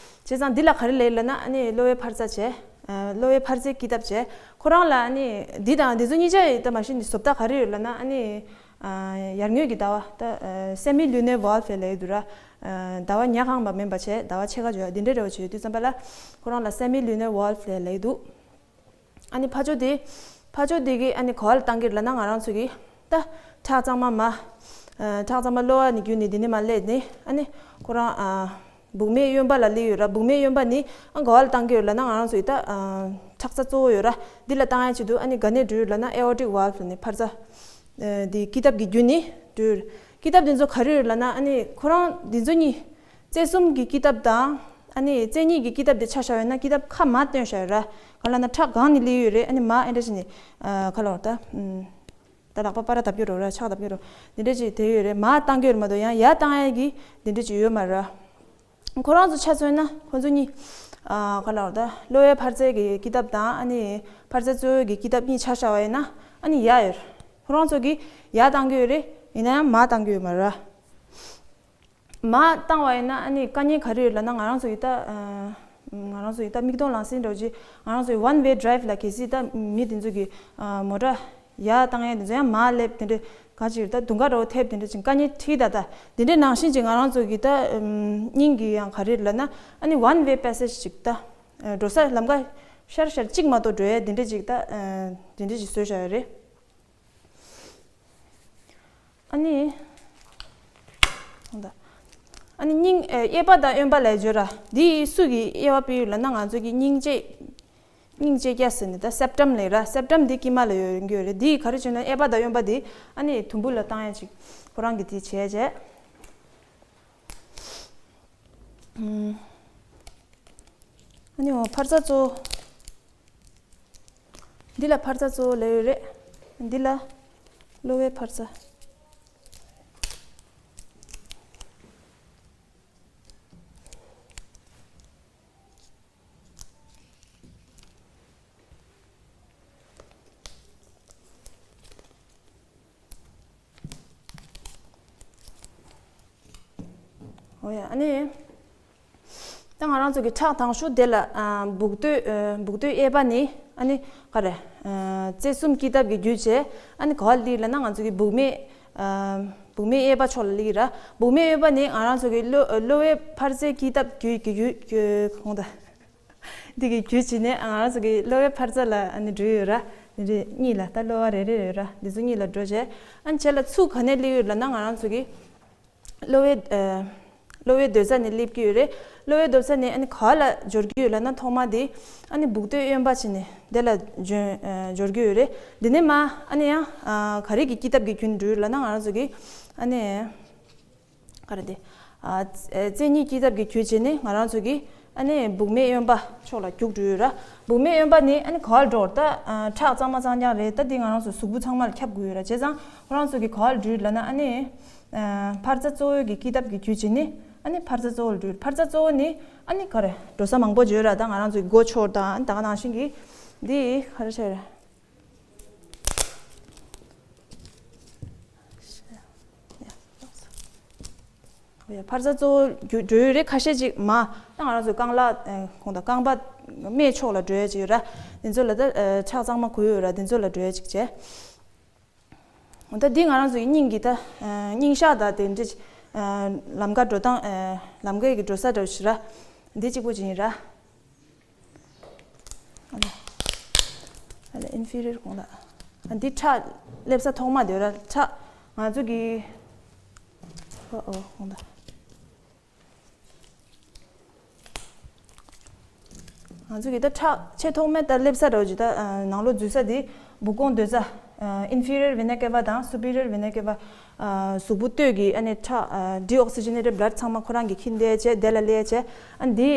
བྱས་ཙང་འདི་ལ་ག་རེ་ལབ་ལབ་ན་ཨ་ནི་གློ་བའི་འཕར་རྩ་བྱས། ཨ། གློ་བའི་འཕར་རྩའི་ཀི་ལྟབ་བྱས། ཁོ་རང་ལ་ཨ་ནི་འདི་དང་འདི་ཚོ་གཉིས་ཆ་ཡི་ད་མ་གཞི་ནས་བཟོ་ལྟ་ག་རེ་ཡོད་ལབ་ན་ཨ་ནི། ཨ། ཡར་ངོས་ཀྱི་ཟླ་བ་ད་ཨ། semilunar valve་ལབ་ཡོད་འདུག་ར། ཨ། ཟླ་བ་ཉ་གང་བ་མིན་པ་བྱས། ཟླ་བ་ཕྱེད་ཀ་བྱས་འདི་འདྲའི་རེ་བ་བྱས་ཡོད་དུས་ཙམ་པ་ལ་ཁོ་རང་ལ་semilunar valve་ལབ་ཡོད་འདུག་ཨ་ནི་ཕར་ཕྱོགས་དེ། ཕར་ཕྱོགས་དེ་གི་ཨ་ནི་ག་བ་ལ་བཏང་གི་ལབ་ན་ང་རང་ཚོ་གི་ད་ཁྲག་གཙང་མ་མར། ཨ། ཁྲག་གཙང་མ་གློ་བ་ནས་བརྒྱུད་ནས་འདི་ནས་མར་སླེབས་ནས་ཨ་ནི་ཁོ་རང་ཨ། སྦུག་མའི་གཡོན་པ་ལ་སླེབས་ཡོད་ར། སྦུག་མའི་གཡོན་པ་ནི་ཨ་ག་བ་ལ་བཏང་གི་ཡོད་ལབ་ན་ང་རང་ཚོ་གི་ད་ཨ། ཁྲག་རྩ་གཙོ་བོ་ཡོད་ར། འདི་ལ་བཏང་ཡ་ཆེད་དུ་ཨ་ནི་ག་ནས་འགྲོ་ཡོད་ལབ་ན་aortic valve་ལབ་ནས་འཕར་རྩ། ཨ། འདི་ཀི་ལྟབ་ཀྱི་བརྒྱུད་ནས་འགྲོ་ཡོད། ཀི་ལྟབ་འདི་ཚོ་ག་རེ་ཡོད་ལབ་ན་ཨ་ནི་ཁོ་རང་འདི་ཚོ་གཉིས། རྩེ་གསུམ་གྱི་ཀི་ལྟབ་དང་། ཨ་ནི་རྩེ་གཉིས་ཀྱི་ཀི་ལྟབ་དེ་ཆ་བཞག་ཡོད་ན་ཀི་ལྟབ་ཁ་མར་བཏོན་བཞག་ཡོད་ར། གང་ལབ་ན་ཁྲག་སྒང་ནས་སླེབས་ཡོད་རེད། ཨ་ནི་མར་ཨེ་འདྲ་བྱས་ནས་ཨ། ག་ལབ་དགོས་རེད་ད། ཨུམ། ད་ལག་པ་པར་བརྡབ་རྒྱུ་རོ་ར་ཕྱག་བརྡབ་རྒྱུ་རོ་འདི་འདྲ་ཅིག་དེ་ཡོད་རེད། མར་བཏང་རྒྱུ་རེད་མ་གཏོགས་ཡང་ཡར་བཏང་ཡས་ཀྱི་འདི་འདྲ་ཅིག་ཡོད་མ་རེད། ཁོ་རང་ཚོ་ཆ་མཚོན་ན་ཁོ་ཚོ་གཉིས་ཨ་ག་ལ་བར་ད་གློ་བའི་འཕར་རྩའི་གི་ཀི་ཏབ་དང་ཨ་ནི་འཕར་རྩ་གཙོ་བོའི་གི་ཀི་ཏབ་གཉིས་ཆ་བཞག་པ་ཡིན་ན་ཨ་ནི་ཡར་ཡོད་རེད། ཁོ་རང་ཚོ་གི་ཡར་བཏང་གི་ཡོད་རེད། ཡིན་ན་ཡང་མར་བཏང་གི་ཡོད་མ་རེད། མར་བཏང་བ་ཡིན་ན་ཨ་ནི་དཀའ་ངལ་ག་རེ་ཡོད་ལབ་ན་ང་རང་ཚོ་ཡི་ད་ང་རང་ཚོ་ཡི་ད་མིག་མཐོང་ལག་ཟིན་འདྲ་བོ་ཅིག་ང་རང་ཚོ་ཡི་one way drive ལ་གལ་སྲིད་ད་མི་དེ་ཚོ་གི་མོ་ཊ་ཡར་བཏང་ཡས་དེ་ཚོ་ཡང་མར་སླེབས་དེ་འདྲ་ག་ཅིག་ད་དུང་ཀ་འདྲ་བོ་ཐེབས་དེ་འདྲ་ཅིག་དཀའ་ངལ་འཕྲད་ད་ད་དེ་འདྲའི་ནང་བཞིན་ཅིག་ང་རང་ཚོ་གི་ད་སྙིང་གི་ཡང་ག་རེ་ལབ་ན་ཨ་ནི་one way passage ཅིག་ད་འགྲོ་ས་ལམ་ཀ་ཤར་ཤར་གཅིག་མ་གཏོགས་འགྲོ་ཡས་དེ་འདྲ་ཅིག་ད་དེ་འདྲ་ཅིག་བཟོས་བཞག་ཡོད་རེད། ཨ་ནི། ཨ་ནི་སྙིང་གཡས་པ་དང་གཡོན་པ་ལ་བརྗོད་ར། འདི་སུ་གི་དབྱེ་བ་སྤེལ་ཡོད་ལབ་ན་ང་ཚོ་གི་སྙིང་རྗེ། སྙིང་རྗེ་སྐྱ་ཟེར་ནས་ད་སེབ་ཊམ་ལབ་ར། སེབ་ཊམ་འདི་དཀྱིལ་མ་ལ་ཡོད་ཡོད་རེད། འདི་ག་རེ་བྱས་ན་གཡས་པ་དང་གཡོན་པ་འདི་ཨ་ནི་དུམ་བུ་ལ་བཏང་ཡ་ཅིག་ཁོ་རང་གི་འདི་བྱས་བྱས། ཨ་ནི་འོ་འཕར་རྩ་གཙོ་བོ། འདི་ལ་འཕར་རྩ་གཙོ་བོ་ལབ་ཡོད་རེད། འདི་ལ་གློ་བའི་འཕར་རྩ། འོ་ཡ་ཨ་ནི། ད་ང་རང་ཚོ་གི་ཁྲག་དང་ཤུ་དེ་ལ་སྦུག་སྟོད་སྦུག་སྟོད་གཡས་པ་ནི་ཨ་ནི་ག་རེ། རྩེ་གསུམ་སྐྱི་སྟབས་ཀྱི་རྒྱུད་བྱས་ཨ་ནི་ག་བ་ལི་ལབ་ན་ང་ཚོ་གི་སྦུག་སྨད། སྦུག་སྨད་གཡས་པ་ཕྱོགས་ལ་ལི་ར། སྦུག་སྨད་གཡོན་པ་ནི་ང་རང་ཚོ་གི་གློ་གློ་བའི་འཕར་རྩའི་སྐྱི་སྟབས་རྒྱུད་ཀྱི་རྒྱུད་རྒྱུད་གོང་དང་། འདི་གི་རྒྱུད་བྱས་ནས་ང་རང་ཚོ་གི་གློ་བའི་འཕར་རྩ་ལ་ཨ་ནི་འགྲོ་ཡོད་ར། འདི་རེད་གཉིས་ལ་ད་གློ་བ་རེ་རེ་ཡོད་ར། འདི་ཚོ་གཉིས་ལ་འགྲོ་བྱས་ཨ་ནི་བྱས་ལ་ཚུར་ག་ནས་སླེབས་ཡོད་ལབ་ན་ང་རང་ཚོ་གི་གློ་བའི་གློ་བའི་སྡོད་ས་ནས་སླེབས་ཀྱི་ཡོད་རེད། གློ་བའི་སྡོད་ས་ནས་ཨ་ནི་ག་ལ་འབྱོར་གྱི་ཡོད་ལབ་ན་ཐོག་མ་དེ་ཨ་ནི་སྦུག་སྟོད་གཡོན་པ་བྱས་ནས་དེ་ལ་འབྱོར་འབྱོར་གྱི་ཡོད་རེད། འདི་ནས་མ་ཨ་ནི་ཡང་ག་རེ་གི་སྐྱི་སྟབས་ཀྱི་རྒྱུན་འགྲོ་ཡོད་ལབ་ན་ང་རང་ཚོ་གི་ཨ་ནི། ག་རེ་དེ། རྩེ་གཉིས་སྐྱི་སྟབས་ཀྱི་རྒྱུད་བྱས་ནས་ང་རང་ཚོ་གི་ཨ་ནི་སྦུག་སྨད་གཡོན་པ་ཕྱོགས་ལ་རྒྱུག་འགྲོ་ཡོད་ར། སྦུག་སྨད་གཡོན་པ་ནི་ཨ་ནི་ག་བར་འགྲོ་ད་ཁྲག་གཙང་མ་གཙང་རྐྱང་རེད། ད་འདི་ང་རང་ཚོ་གཟུགས་པོ་ཚང་མ་ལ་ཁྱབ་དགོས་ཡོད་ར། བྱས་ཙང་ཁོ་རང་ཚོ་གི་ག་བར་འགྲོ་ཡོད་ལབ་ན་ཨ་ནི་འཕར་རྩ་གཙོ་བོའི་གི་སྐྱི་སྟབས་ཀྱི་རྒྱུད་བྱས་ནས་ཨ་ནི་འཕར་རྩ་གཙོ་བོ་ལ་འགྲོ་ཡོད། འཕར་རྩ་གཙོ་བོ་ནི་ཨ་ནི་ག་རེ་འགྲོ་ས་མང་པོ་ཅིག་ཡོད་ར། ད་ང་རང་ཚོ་གི་མགོ་ཕྱོགས་དང་ད་ག་ནང་བཞིན་གི་འདི་ག་རེ་བྱས་རེད། འཕར་རྩ་གཙོ་བོ་རྒྱུ་འགྲོ་ཡོད་རེད། ཁ་ཤས་ཅིག་མ་ད་ང་རང་ཚོ་རྐང་ལག་ཁོང་དང་རྐང་པ་སྨད་ཕྱོགས་ལ་འགྲོ་ཡ་ཅིག་ཡོད་ར། དེ་ཚོ་ལ་ད་ཁྲག་གཙང་མ་འགོས་ཡོད་ར། དེ་ཚོ་ལ་འགྲོ་ཡ་ཅིག་བྱས། འོ་ད་འདི་ང་རང་ཚོ་ཡི་སྙིང་གི་ད་སྙིང་ཤག་ད་དེ་འདྲ་ལམ་ཀ་འགྲོ་སྟངས་ལམ་ཀའི་གི་འགྲོ་ས་འདྲ་བོ་ཞིག་ར། འདི་གཅིག་པོ་ཅིག་ཡིན་ར། ཨ་ལ། ཨ་ལ་ཨིན་ཕི་རི་ཡར་གོང་ལ། ཨ་འདི་ཁྲག་སླེབས་ས་ཐོག་མ་དེ་ར་ཁྲག་ང་ཚོ་གི། ཨོ་ཨོ་གོང་ལ། ང་ཚོ་གི་ད་ཁྲག་ཆེས་ཐོག་མའི་ད་སླེབས་ས་ར་ཅིག་ད་ནང་ལོགས་འཛུལ་ས་དེ་སྦུག་གོང་སྡོད་ས། ཨིན་ཕི་རི་ཡར་ཝེ་ན་ཀེ་བ་དང་སུ་པི་རི་ཡར་ཝེ་ན་ཀེ་བ། གཟུགས་པོ་སྟོད་ཀྱི་ཨ་ནི་ཁྲག་ཌི་ཨོག་སི་ཇི་ནེ་ཊེཌ་བྷ་ལཌ་ཚང་མ་ཁོ་རང་གི་འཁྱེར་བསྡད་བྱས་དེ་ལ་སླེབས་བྱས། ཨ་འདི་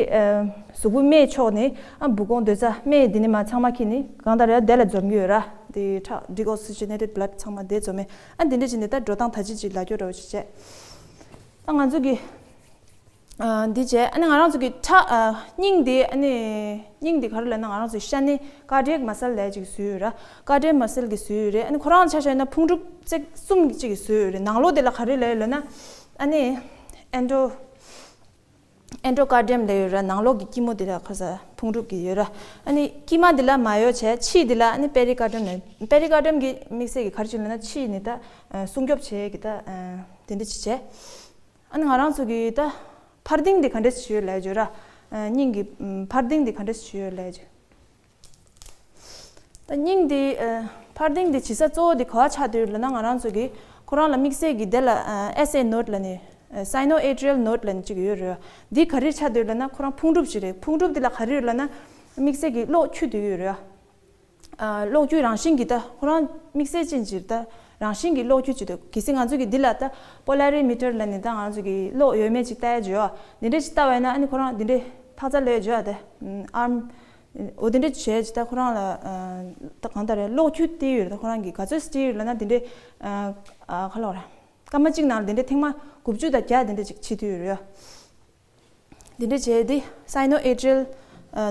གཟུགས་པོ་སྨད་ཕྱོགས་ནས་ཨ་སྦུག་གོང་སྡོད་ས་སྨད་འདི་ནས་མ་ཚང་མ་འཁྱེར་ནས་གང་ལྟར་ཡང་དེ་ལ་འཛོམས་ཀྱི་ཡོད་ར། འདི་ཁྲག་ཌི་ཨོག་སི་ཇི་ནེ་ཊེཌ་བྷ་ལཌ་ཚང་མ་དེ་འཛོམས་མེད། ཨ་འདི་འདྲ་བྱས་ནས་ད་འགྲོ་སྟངས་ད་ཅི་ཅིག་ལ་སྐྱོ་འདྲ་བོ་ཞིག་བྱས། ད་ང་ཚོ་གི་འདི་བྱས་ཨ་ནི་ང་རང་ཚོ་གི་ཁྲག་སྙིང་འདི་ཨ་ནི་སྙིང་འདི་ག་རེ་ལབ་ན་ང་རང་ཚོའི་ཤ་ནི་ཀར་ཌི་ཡེག་མ་སལ་ལབ་ཅིག་བཟོས་ཡོད་ར། ཀར་ཌི་ཡེག་མ་སལ་གི་བཟོས་ཡོད་རེད། ཨ་ནི་ཁོ་རང་ཆ་བཞག་ན་ཕུང་གྲུབ་བརྩེགས་གསུམ་ཅིག་གི་བཟོས་ཡོད་རེད། ནང་ལོགས་དེ་ལ་ག་རེ་ལབ་ཡོད་ལབ་ན་ཨ་ནི་ཨེན་ཌོ་ཨེན་ཌོ་ཀར་ཌི་ཡམ་ལབ་ཡོད་ར། ནང་ལོགས་ཀྱི་སྐྱི་མོ་དེ་ལ་ཁ་ས་ཕུང་གྲུབ་ཀྱི་ཡོད་ར། ཨ་ནི་དཀྱིལ་མ་དེ་ལ་མ་ཡོད་བྱས་ཕྱི་དེ་ལ་ཨ་ནི་པེ་རི་ཀར་ཌི་ཡམ་ལབ། པེ་རི་ཀར་ཌི་ཡམ་གི་དམིགས་བསལ་གྱི་ག་རེ་བྱས་ལབ་ན་ཕྱི་ནི་ད་སྲུང་སྐྱོབ་བྱེད་ཀྱི་ད་དེ་འདྲ་ཅིག་བྱས། ཨ་ནི་ང་རང་ཚོ་གི་ད་འཕར་ལྡིང་འདི་ག་འདྲ་ཞིག་ཡོད་ལབ་བརྗོད་ར། སྙིང་གི་འཕར་ལྡིང་འདི་ག་འདྲ་ཞིག་ཡོད་ལབ་བརྗོད། ད་སྙིང་འདི་འཕར་ལྡིང་འདི་བྱེད་ས་གཙོ་བོ་འདི་ག་བ་ཆགས་བསྡད་ཡོད་ལབ་ན་ང་རང་ཚོ་གི་ཁོ་རང་ལ་དམིགས་བསལ་གྱི་དེ་ལ་ཨེས་ཨེ་ནོཌ་ལབ་ནས་སའི་ནོ་ཨེ་ཊི་རི་ཡལ་ནོཌ་ལབ་ནས་གཅིག་ཡོད་རེད། འདི་ག་རེ་ཆགས་བསྡད་ཡོད་ལབ་ན་ཁོ་རང་ཕུང་གྲུབ་ཅིག་རེད། ཕུང་གྲུབ་འདི་ལ་ག་རེ་ཡོད་ལབ་ན་དམིགས་བསལ་གྱི་གློག་འཁྱུད་བསྡད་ཡོད་རེད། གློག་འཁྱུད་རང་བཞིན་གྱི་ད་ཁོ་རང་དམིགས་བསལ་ཅན་ཅིག་ད་རང་བཞིན་གྱི་གློག་འཁྱུད་ཅིག་འདུག་གལ་སྲིད་ང་ཚོ་གི་འདི་ལ་ད་པོ་ལ་རི་མི་ཊར་ལབ་ནས་ད་ང་ཚོ་གི་གློག་ཡོད་མེད་ཅིག་ལྟ་ཡ་བརྗོད་ཨ། འདི་འདྲ་ཅིག་ལྟ་བས་ན་ཨ་ནི་ཁོ་རང་འདི་འདྲའི་ཐག་རྩ་ལ་ཡ་བརྗོད་ཨ། ད་ཨརམ་ འོ་དེ་འདྲ་བྱས་ཅི་ད་ཁོ་རང་ལ་ད་གང་ལྟར་རེད། གློག་འཁྱུ་སྟེར་ཡོད་རེད། ད་ཁོ་རང་གིས་ག་ཚོད་སྟེར་ཡོད་ལབ་ན་དེ་འདྲའི་ག་ལབ་ར། སྐར་མ་གཅིག་ནང་ལ་དེ་འདྲའི་ཐེངས་མ་དགུ་བཅུ་དང་བརྒྱ་དེ་འདྲ་ཅིག་བྱེད་ཐུབ་ཡོད་རེད། དེ་འདྲ་བྱས་དེ་sinoatrial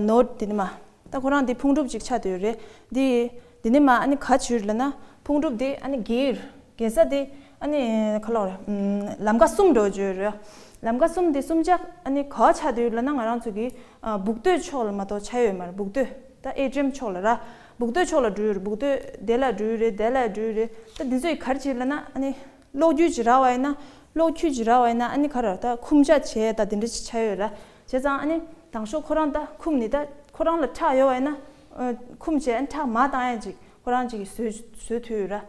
node དེ་ནི་མ་ད་ཁོ་རང་དེ་ཕུང་གྲུབ་ཅིག་ཆགས་བསྡད་ཡོད་རེད། དེ་དེ་ནི་མ་ཨ་ནི་ག་བྱུས་ལབ་ན་ཕུང་གྲུབ་དེ་ཨ་ནི་རྒྱས་རྒྱས་ས་དེ་ཨ་ནི་ག་ལབ་ར། ལམ་ཀ་གསུམ་འགྲོ་བརྗོད་རེད། ལམ་ཀ་གསུམ་དེ་གསུམ་ཆ་ཨ་ནི་ག་ཆགས་བསྡད་ཡོད་ལབ་ན་ང་རང་ཚོ་གི་སྦུག་སྟོད་ཕྱོགས་ལ་མ་གཏོགས་ཆགས་ཡོད་མ་རེད། སྦུག་སྟོད་ད་atrium ཕྱོགས་ལ་ར། སྦུག་སྟོད་ཕྱོགས་ལ་འགྲོ་ཡོད་རེད། སྦུག་སྟོད་དེ་ལ་འགྲོ་ཡོད་རེད། དེ་ལ་འགྲོ་ཡོད་རེད། ད་འདི་ཚོ་ཡི་ག་རེ་བྱེད་ལབ་ན་ཨ་ནི། གློག་འཁྱུ་ཅིག་རག་པ་ཡིན་ན་གློག་འཁྱུ་ཅིག་རག་པ་ཡིན་ན་ཨ་ནི་ག་རེ་ད་འཁུམ་བྱ་བྱས་ད་དེ་འདྲ་ཅིག་ཆགས་ཡོད་ར། བྱས་ཙང་ཨ་ནི་དང་ཤོག་ཁོ་རང་ད་འཁུམ་ནི་ད་ཁོ་རང་ལ་ཁྲག་ཡོད་པ་ཡིན་ན་འཁུམ་བྱས་ཨ་ནི་ཁྲག་མར་བཏང་ཡ་ཅིག་ཁོ་རང་ཅིག་གིས་བཟོས་བཟོས་ཐུབ་ཡོད་ར།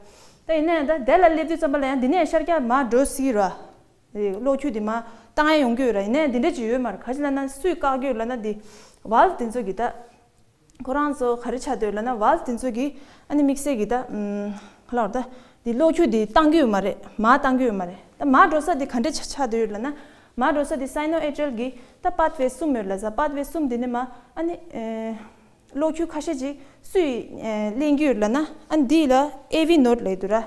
ད་ཡིན་ནའི་ད་དེ་ལ་སླེབས་དུས་ཙམ་པ་ལ་ཡང་འདི་ནས་ཤར་རྒྱག་མར་འགྲོ་སྲིད་ར། གློག་འཁྱུ་དེ་མར་བཏང་ཡ་ཡོང་གི་ཡོད་ར། ཡིན་ནའི་འདི་འདྲ་ཅིག་ཡོད་མ་རེད། ག་ཅི་ལབ་ན་སུས་བཀག་གི་ཡོད་ལབ་ན་འདི་valve དེ་ཚོ་གིས་ད། ཁོ་རང་ཚོ་ག་རེ་ཆགས་བསྡད་ཡོད་ལབ་ན་valve དེ་ཚོ་གིས་ཨ་ནི་དམིགས་བསལ་གྱི་ད་ཨམ་ག་ལབ་ར། ད་འདི་གློག་འཁྱུ་འདི་བཏང་གི་ཡོད་མ་རེད། མར་བཏང་གི་ཡོད་མ་རེད། ད་མར་འགྲོ་ས་འདི་ག་འདྲས་ཆགས་ཆགས་བསྡད་ཡོད་ལབ་ན། མར་འགྲོ་ས་འདི་sinoatrial གི་ད་pathway གསུམ་ཡོད་ལབ་ས། pathway གསུམ་འདི་ནི་མ་ཨ་ནི་ཨེ་གློག་འཁྱུ་ཁ་ཤས་ཅིག་སུས་ཨེ་ལེན་གྱི་ཡོད་ལབ་ན་ཨ་ནི་འདི་ལ་ཨེ་ཝི་node ལབ་འདུག་ར།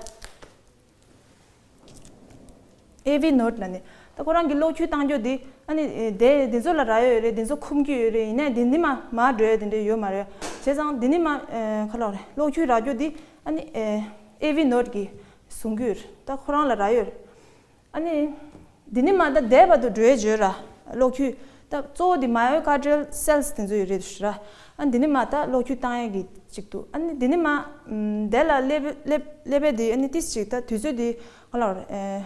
ཨེ་ཝི་node ལབ་ནས་ད་ཁོ་རང་གི་གློག་འཁྱུ་བཏང་རྒྱུ་དེ་ཨ་ནི་དེ་དེ་ཚོ་ལ་རག་ཡོད་རེད། དེ་ཚོ་འཁུམ་གྱི་ཡོད་རེད། ཡིན་ནའི་དེ་འདི་མ་མར་འགྲོ་ཡ་དེ་འདྲ་ཡོད་མ་རེད། བྱས་ཙང་འདི་ནི་མ་ཨེ་ག་ལབ་རེད། གློག་འཁྱུ་རག་རྒྱུ་དེ་ཨ་ནི་ཨེ་ཨེ་ཝི་node གིས་བཟུང་གི་ཡོད་རེད། ད་ཁོ་རང་ལ་རག་ཡོད་རེད། ཨ་ནི་འདི་ནི་མ་ད་དེ་བར་དུ་འགྲོ་ཡ་བརྗོད་ར། གློག་འཁྱུ་ད་གཙོ་བོ་དེ་myocardial cells དེ་ཚོ་ཡོད་རེད་ཤག་ར། ཨ་འདི་ནི་མ་ད་གློག་འཁྱུ་བཏང་ཡས་ཀྱི་ཅིག་འདུག་ཨ་ནི་འདི་ནི་མ་ཨམ་དེ་ལ་སླེབས་སླེབས་སླེབས་པས་དེ་ཨ་ནི་ཏིས་ཅིག་ད་དུས་ཚོད་དེ་ག་ལབ་རེད། ཨེ་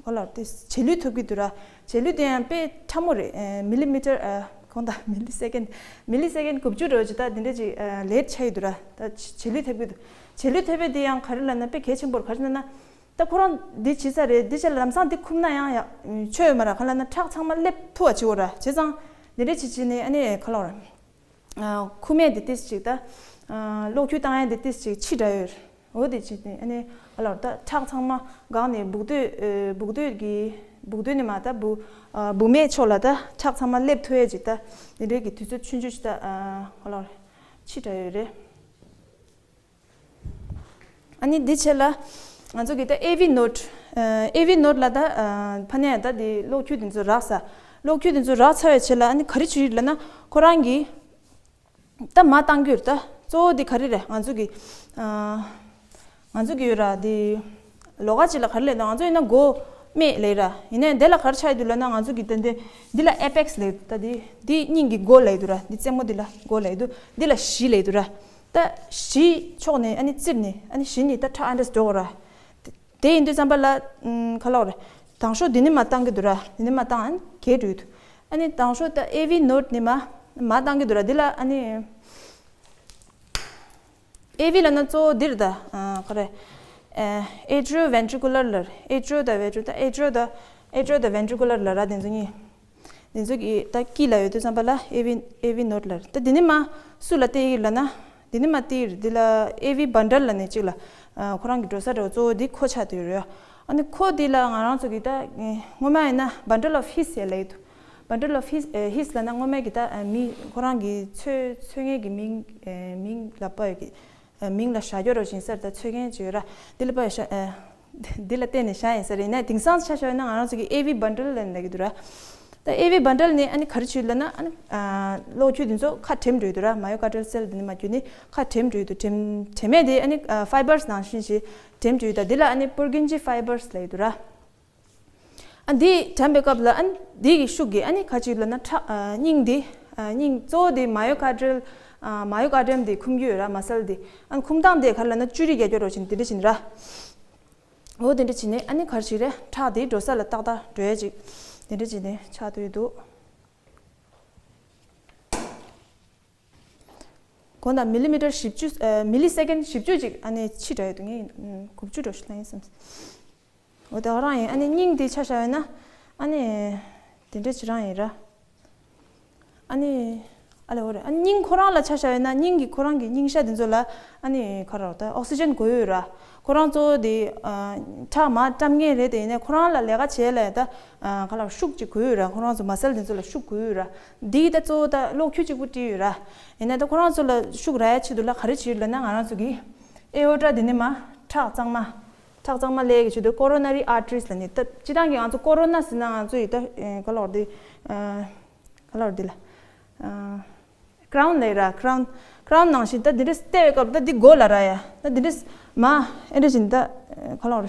ག་ལབ་རེད། དེ་བྱེད་ལུས་ཐུབ་ཀྱི་འདུག་ར། བྱེད་ལུས་དེ་ཡང་དཔེ་ཕྲ་མོ་རེད། ཨེ་མི་ལི་མི་ཊར་ཨ་གང་ལྟར་མི་ལི་སེ་ཀན་མི་ལི་སེ་ཀན་དགུ་བཅུ་འགྲོ་ཅིག་ད་འདི་འདྲ་ཅིག་ཨ་ལེ་ཊི་ཆགས་ཀྱི་འདུག་ར། ད་བྱེད་ལུས་ཐུབ་ཀྱི་འདུག་བྱེད་ལུས་ཐུབ་པས་དེ་ཡང་ག་རེ་ལབ་ན་དཔེ་གལ་ཆེན་པོ་རེད། ག་རེ་ལབ་ན། ད་ཁོ་རང་འདི་བྱེད་ས་རེད། འདི་བྱས་ལ་ལམ་སང་འདི་འཁུམ་ན་ཡང་ཡ་ཆོ་ཡོད་མ་རེད། ག་ལབ་ན་ཁྲག་ཚང་མ་སླེབས་ཐུབ་པ་བྱེད་དགོས་ར། བྱས་ཙང་འདི་འདྲ་བྱེད་བྱེད་ནས་ཨ་ནི་ག་ལབ་ར། ཨ་འཁུམ་ཡས་འདི་ཏིས་ཅིག་ད། ཨ་གློག་འཁྱུ་བཏང་ཡས་འདི་ཏིས་ཅིག་ཕྱི་དྲགས་ཡོད་རེད། འོ་དེ་བྱས་ནས་ཨ་ནི་ག་ལབ་ར། ད་ཁྲག་ཚང་མ་འགག་ནས་སྦུག་སྟོད་ཨ་སྦུག་སྟོད་ཀྱི་སྦུག་སྟོད་ནས་མ་ད་སྦུག་ཨ་སྦུག་མའི་ཕྱོགས་ལ་ད་ཁྲག་ཚང་མ་སླེབས་ཐུབ་ཡས་ཅིག་ད་འདི་འདྲའི་གི་དུས་ཚོད་ཆུང་ཆུང་ཞིག་ད་ཨ་ག་ལབ་ར་ཕྱི་དྲགས་ཡོད་རེད། ཨ་ནི་འདི་བྱས་ལ་ང་ཚོ་གི་ད་ཨེ་ཝི་ནོཌ། ཨེ་ཝི་ནོཌ་ལ་ད་ཕ་ནས་ད་འདི་གློག་འཁྱུ་འདི་ཚོ་རག་ས། གློག་འཁྱུ་འདི་ཚོ་རག་ཚར་བའི་རྗེས་ལ་ཨ་ནི་ག་རེ་བྱེད་ཀྱི་ཡོད་ལབ་ན་ཁོ་རང་གི་ད་མར་བཏང་གི་ཡོད་རེད། ད་གཙོ་བོ་འདི་ག་རེ་རེད། ང་ཚོ་གི་ང་ཚོ་གི་ཡོད་ར་འདི། ལོགས་ཀ་ཅིག་ལ་ག་རེ་ལབ་ན་ང་ཚོ་ཡིན་ན་མགོ་སྨད་ལབ་ར། ཡིན་ནའི་འདི་ལ་ག་རེ་ཆགས་ཡོད་འདུག་ལབ་ན་ང་ཚོ་གི་ད་འདི་འདི་ལ་ཨེ་པེག་སི་ལབ་ད་འདི་འདི་སྙིང་གི་མགོ་ལབ་འདུག་ར། འདི་རྩེ་མོ་འདི་ལ་མགོ་ལབ་འདུག་འདི་ལ་གཞི་ལབ་འདུག་ར། ད་གཞི་ཕྱོགས་ནས་ཨ་ནི་བཙིར་ནས་ཨ་ནི་གཞི་ནས་ད་ཁྲག་ཨ་འདྲས་འགྲོ་གི་ར། དེ་ཡིན་དུས་ཙམ་པ་ལ་ཨམ་ག་ལབ་རེད། དང་ཤོག་འདི་ནས་མར་བཏང་གི་འདུག་ར། འདི་ནས་མར་བཏང་ཨ་ནི་གས་འགྲོ་གི་འདུག་ཨ་ནི་དང་ཤོག་ད་ཨེ་ཝི་ནོཌ་ནས་མར་མར་བཏང་གི་འདུག་ར། འདི་ལ་ཨ་ནི། ཨེ་ཝི་ལབ་ན་གཙོ་བོ་འདིར་ད་ཨ་ག་རེ། ཨེ་ཨེ་ཊི་རི་ཡོ་ཝེན་ཊི་རི་ཀུ་ལར་ལབ། ཨེ་ཊི་རི་ཡོ་དང་ཝེན་ཊི་རི་ད་ཨེ་ཊི་རི་ཡོ་དང་ཨེ་ཊི་རི་ཡོ་དང་ཝེན་ཊི་རི་ཀུ་ལར་ལབ་ར། དེ་ཚོ་གཉིས། དེ་ཚོ་གི་ད་དཀྱིལ་ལ་ཡོད་དུས་ཙམ་པ་ལ་ཨེ་ཝི་ཨེ་ཝི་ནོཌ་ལབ། ད་འདི་ནི་མ་སུ་ལ་བལྟས་ཡིན་ལབ་ན། འདི་ནི་མ་བལྟས་ཡིན། འདི་ལ་ཨེ་ཝི་བན་ཌལ་ལབ་ནས་གཅིག་ལ་ཨ་ཁོ་རང་གི་འགྲོ་ས་འགྲོ་གཙོ་བོ་འདི་ཁོ་ཆགས་བསྡད་ཡོད་རེད། ཨ་ནི་ཁོ་འདི་ལ་ང་རང་ཚོ་གི་ད་སྔོན་མ་ཡིན་ན་bundle of his ཟེར་ལབ་ཡོད་དུས། bundle of his ཨེ་his ལབ་ན་སྔོན་མའི་གི་ད་ཨ་མི་ཁོ་རང་གི་འཚོ་འཚོ་མཁན་གི་མིང་ཨེ་མིང་ལབ་པ་ཡོད་གི། ཨ་མིང་ལ་བཞག་རྒྱུ་རོ་བཞིན་སར་ད་འཚོ་མཁན་ཅིག་ཡོད་ར། འདི་ལ་པ་ཤ་ཨ་འདི་ལ་བརྟེན་ནས་བཞག་ཡིན་ས་རེད། ཡིན་ན་དེང་སང་ཆ་བཞག་ན་ང་རང་ཚོ་གི་ཨེ་ཝི་བན་ཌལ་ལབ་ནས་ལབ་ཀྱི་འདུག་ར། ད་ཨེ་ཝི་བན་ཌལ་ནི་ཨ་ནི་ག་རེ་བྱེད་ལབ་ན་ཨ་ནི་ཨ་གློག་འཁྱུ་དེ་ཚོ་ཁ་འགྲེམ་འགྲོ་ཡི་འདུག་ར། མ་ཡོ་ཀར་ཌལ་སེལ་དེ་ནི་མ་གྱུར་ནི་ཁ་འགྲེམ་འགྲོ་ཡི་འདུག་འགྲེམ་འགྲེམ་མེད་དེ་ཨ་ནི་ཨ་ཕའི་བར་སི་ནང་བཞིན་ཞིག་འགྲེམ་འགྲོ་ཡི། ད་འདི་ལ་ཨ་ནི་པུར་གིན་ཇི་ཕའི་བར་སི་ལབ་ཀྱི་འདུག་ར། ཨ་འདི་དྲན་པའི་སྐབས་ལ་ཨ་འདི་གི་ཤུགས་ཀྱིས་ཨ་ནི་ཁ་ཅིག་ལབ་ན་ཁྲག་ཨ་སྙིང་འདི་ཨ་སྙིང་གཙོ་བོ་འདི་མ་ཡོ་ཀར་ཌལ་ཨ་མ་ཡོ་ཀར་ཌི་ཡམ་འདི་འཁུམ་རྒྱུ་ཡོད་ར། མ་སལ་འདི་ཨ་འཁུམ་སྟངས་འདི་ག་རེ་ལབ་ན་བཅུ་རིག་རྒྱག་རྒྱུ་རོ་བཞིན་འདི་འདྲ་བཞིན་ར། འོ་འདི་འདྲ་བྱས་ནས་ཨ་ནི་ག་རེ་ཞིག་རེད། ཁྲག་འདི་འགྲོ་ས་ལ་ཏག་ཏག་འགྲོ་ཡ་ཅིག་འདི་འདྲ་བྱས་ནས་ཆགས་བསྡད་འདུག་གོང་དང་མི་ལི་མི་ཊར་བཞི་བཅུ་ཨ་མི་ལི་སེ་ཀན་བཞི་བཅུ་ཅིག་ཨ་ནི་ཕྱི་དྲགས་ཡོད་འདུག་ངས་དགུ་བཅུ་འགྲོ་ཞིག་ལ་ཡིན་བསམ། འོ་དེ་ག་རང་ཡིན། ཨ་ནི་སྙིང་འདི་ཆ་བཞག་ཡོད་ན་ཨ་ནི་དེ་འདྲ་ཅི་རང་ཡིན་ར། ཨ་ནི་ ཨ་ལེ་འོ་རེད། ཨ་སྙིང་ཁོ་རང་ལ་ཆ་བཞག་ཡོད་ན་སྙིང་གི་ཁོ་རང་གི་སྙིང་ཤ་དེ་ཚོ་ལ་ཨ་ནི་ག་རེ་ད་ཨོག་སི་ཇན་དགོས་ཡོད་ར། ཁོ་རང་གཙོ་བོ་དེ་ཨ་ཁྲག་མར་བཀྲམ་མཁན་རེད། དེ་ཡིན་ནའི་ཁོ་རང་ལ་ལས་ཀ་བྱེད་ལ་ད་ཨ་ག་ལ་ཤུགས་ཅིག་དགོས་ཡོད་ར། ཁོ་རང་ཚོ་མ་སལ་དེ་ཚོ་ལ་ཤུགས་དགོས་ཡོད་ར། འདི་ད་གཙོ་བོ་ད་གློག་འཁྱུ་གཅིག་པུ་སྤྲད་ཡོད་ར། ཡིན་ནའི་ད་ཁོ་རང་ཚོ་ལ་ཤུགས་རག་ཡ་ཆེད་དུ་ལ་ག་རེ་བྱེད་ཡོད་ལབ་ན་ང་རང་ཚོ་གི་ཨེ་ཨོ་ཊ་དེ་ནས་མར་ཁྲག་གཙང་མ་ཁྲག་གཙང་མ་སླེབས་ཀྱི་ཆེད་དུ་ཀོ་རོ་ན་རི་ཨར་ཊི་རིས་ལབ་ནི་ད་སྤྱིར་བཏང་གི་ང་ཚོ་ཀོ་རོ་ན་ཟེར་ན་ང་ཚོ་ཡི་ད་ཨ་ག་ལ་བར་དེ་ཨ། ག་ལ་བར་དེ་ལ། ཀ་རའུན་ལབ་ར། ཀ་རའུན། ཀ་རའུན་ནང་བཞིན་ད་འདི་འདྲས་བལྟས་པའི་སྐབས་ད་འདི་མགོ་ལ་ར་ཡ། ད་འདི་འདྲས་མ་ཨེ་འདྲ་བཞིན་ད་ག་ལ་བར།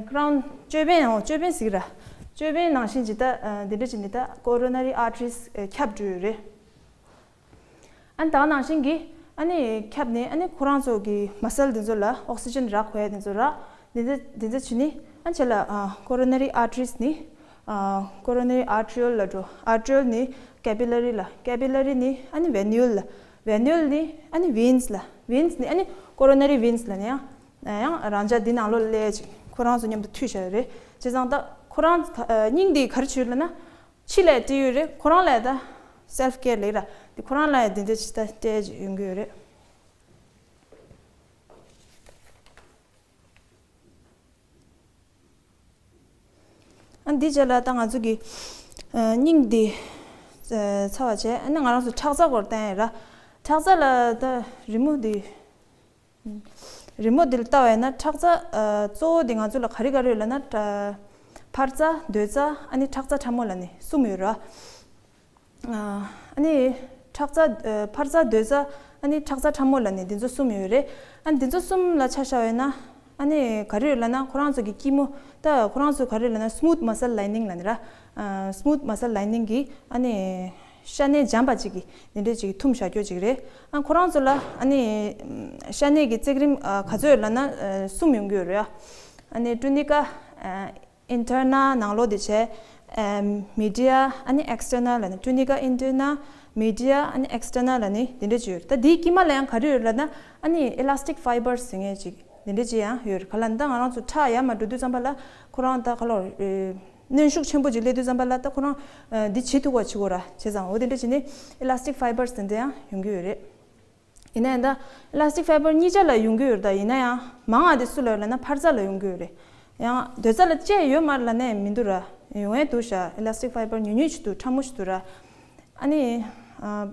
ཀ་རའུན་ཅོད་པན་འོ་ཅོད་པན་ཟིག་ར། ཅོད་པན་ནང་བཞིན་ཅི་ད་འདི་འདྲ་བཞིན་འདི་ད་ཀོ་རོ་ན་རི་ཨར་ཊི་རིས་ཁྱབ་འགྲོ་ཡོད་རེད། ཨ་ནི་ད་ག་ནང་བཞིན་གྱི་ཨ་ནི་ཁྱབ་ནས་ཨ་ནི་ཁོ་རང་ཚོ་གི་མ་སལ་དེ་ཚོ་ལ་ཨོག་སི་ཇན་རག་དགོས་ཡ་དེ་ཚོ་རག་དེ་ཚོ་དེ་ཚོ་བྱས་ནས་ཨ་ནི་བྱས་ལ་ཀོ་རོ་ན་རི་ཨར་ཊི་རིས་ནི་ཀོ་རོ་ན་རི་ཨར་ཊི་རི་ཡལ་ལ་འགྲོ། ཨར་ཊི་རི་ཡལ་ནི་ཀེ་པི་ལ་རི་ལ། ཀེ་པི་ལ་རི་ནི་ཨ་ནི་ཝེ་ནིའུལ་ལ། ཝེ་ནིའུལ་ནི་ཨ་ནི་ཝེན་སི་ལ། ཝེན་སི་ནི་ཨ་ནི་ཀོ་རོ་ན་རི་ཝེན་སི་ལ་ནི་ཡང་ཡང་རང་འཇགས་འདི་ནང་ལོགས་སླེབས་ཅིག་ཁོ་རང་ཚོ་མཉམ་དུ་མཐུད་བཞག་ཡོད་རེད། བྱས་ཙང་ད་ཁོ་རང་སྙིང་འདི་ག་རེ་བྱོས་ལབ་ན། ཕྱི་ལ་སྤྲད་ཡོད་རེད། ཁོ་རང་ལ་ད་སེལ་ཕི་ཀེར་ལབ་ར། དེ་ཁོ་རང་ལ་ཡང་དེ་འདྲ་ཅིག་ད་སྤྲད་ཡོང་གི་ཡོད་རེད། ཨ་འདི་རྗེས་ལ་ད་ང་ཚོ་གི་ཨ་སྙིང་འདི་ཚར་བ་བྱས། ཨ་ནི་ང་རང་ཚོ་ཁྲག་རྩ་སྐོར་བསྟན་ཡོད་ར། ཁྲག་རྩ་ལ་ད་རི་མོ་འདི། རི་མོ་འདི་ལ་ལྟ་བས་ན་ཁྲག་རྩ་ཨ་གཙོ་བོ་འདི་ང་ཚོ་ལ་ག་རེ་ག་རེ་ཡོད་ལབ་ན། ཨ་འཕར་རྩ། སྡོད་རྩ། ཨ་ནི་ཁྲག་རྩ་ཕྲ་མོ་ལབ་ནི་གསུམ་ཡོད་ར། ཨ་ནི་ཁྲག་རྩ་ཨ་འཕར་རྩ། སྡོད་རྩ། ཨ་ནི་ཁྲག་རྩ་ཕྲ་མོ་ལབ་ནི་འདི་ཚོ་གསུམ་ཡོད་རེད། ཨ་ནི་འདི་ཚོ་གསུམ་ལ་ཆ་བཞག་ཡོད་ན། ཨ་ནི་ག་རེ་ཡོད་ལབ་ན་ཁོ་རང་ཚོ་གི་སྐྱི་མོ་ད་ཁོ་རང་ཚོ་ག་རེ་ཡོད་ལབ་ན་སི་མུ་ཐི་མ་སལ་ལའི་ནིང་ལབ་ནི་ར། ཨ་སི་མུ་ཐི་མ་སལ་ལའི་ནིང་གི་ཨ་ནི་ཤ་གནད་འཇམ་པ་ཅིག་གི་འདི་འདྲས་ཅིག་འཐུམ་བཞག་རྒྱུ་ཅིག་རེད། ཨ་ཁོ་རང་ཚོ་ལ་ཨ་ནི་ཤ་གནད་ཀྱི་བརྩེགས་རིམ་ཨ་ག་ཚོད་ཡོད་ལབ་ན་ཨ་གསུམ་ཡོང་གི་ཡོད་རེད། ཨ་ནི་ཀྲུ་ནི་ཀ་ཨ་ཨིན་ཊར་ནལ་ནང་ལོགས་དེ་བྱས། ཨ་མི་ཌི་ཡ། ཨ་ནི་ཨེག་སི་ཊར་ནལ་ལབ་ནི། ཀྲུ་ནི་ཀ་ཨིན་ཊར་ནལ། མི་ཌི་ཡ། ཨ་ནི་ཨེག་སི་ཊར་ནལ་ལབ་ནི་དེ་འདྲ་ཅིག་ཡོད་རེད། ད་དེའི་དཀྱིལ་མ་ལ་ཡང་ག་རེ་ཡོད་ལབ་ན་ཨ་ནི་ཨི་ལ་སི་ཊིག་ཕའི་བར་ཟེར་མཁན་ཅིག་དེ་འདྲ་ཅིག་ཡང་ཡོད་རེད། ག་ལབ་ན་ད་ང་རང་ཚོ་ཁྲག་ཡར་མར་འགྲོ་དུས་ཙམ་པ་ལ་ཁོ་རང་ད་ག་ལོར་ཨེ་གནོན་ཤུགས་ཆེན་པོ་ཅིག་སླེབས་དུས་ཙམ་པ་ལ་ད་ཁོ་རང་ཨ་འདི་བྱེད་ཐུབ་པ་བྱེད་དགོས་ར། བྱས་ཙང་འོ་དེ་འདྲ་བྱས་ནས་ཨི་ལ་སི་ཊིག་ཕའི་བར་ཟེར་འདི་ཡང་ཡོང་གི་ཡོད་རེད། ཡིན་ན་ཡང་ད་ཨི་ལ་སི་ཊིག་ཕའི་བར་གཉིས་ཆ་ལ་ཡོང་གི་ཡོད་རེད། ད་ཡིན་ན་ཡང་མང་བ་དེ་སུ་ལ་ཡོད་ལབ་ན་འཕར་རྩ་ལ་ཡོང་གི་ཡོད་རེད། ཡང་སྡོད་རྩ་ལ་ཅི་ཡོད་མ་རེད་ལབ་ན་ཡང་མི་འདུག་ར། ཡོང་ཡས་འདུག་ཤག་ཨི་ལ་སི་ཊིག་ཕའི་བར་ཉུང་ཉུང་ཞིག་འདུག་ཕྲ་མོ་ཞིག་འདུག་ར། ཨ་ནི་ཨ་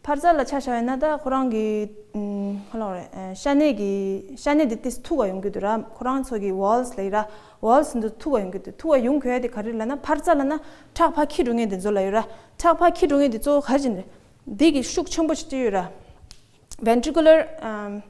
འཕར་རྩ་ལ་ཆ་བཞག་ཡོད་ན་ད་ཁོ་རང་གི་ཨམ་ག་ལབ་རེད། ཨ་ཤ་གནད་ཀྱི་ཤ་གནད་དེ་ཏིས་མཐུག་པ་ཡོང་གི་འདུག་ར། ཁོ་རང་ཚོ་གི་ཝོལ་སི་ལབ་ཡོད་ར། ཝོལ་སི་འདི་མཐུག་པ་ཡོང་གི་འདུག་མཐུག་པ་ཡོང་དགོས་ཡ་དེ་ག་རེ་ལབ་ན་འཕར་རྩ་ལབ་ན་ཁྲག་ཕར་འཁྱེར་འགྲོ་མཁན་དེ་ཚོ་ལ་ཡོད་ར། ཁྲག་ཕར་འཁྱེར་འགྲོ་མཁན་དེ་གཙོ་བོ་ག་རེ་བྱས་ནས་རེད། འདི་གི་ཤུགས་ཆེན་པོ་ཞིག་སྤྲད་ཡོད་ར། ཝེན་ཊི་རི་ཀུ་ལར་ཨམ་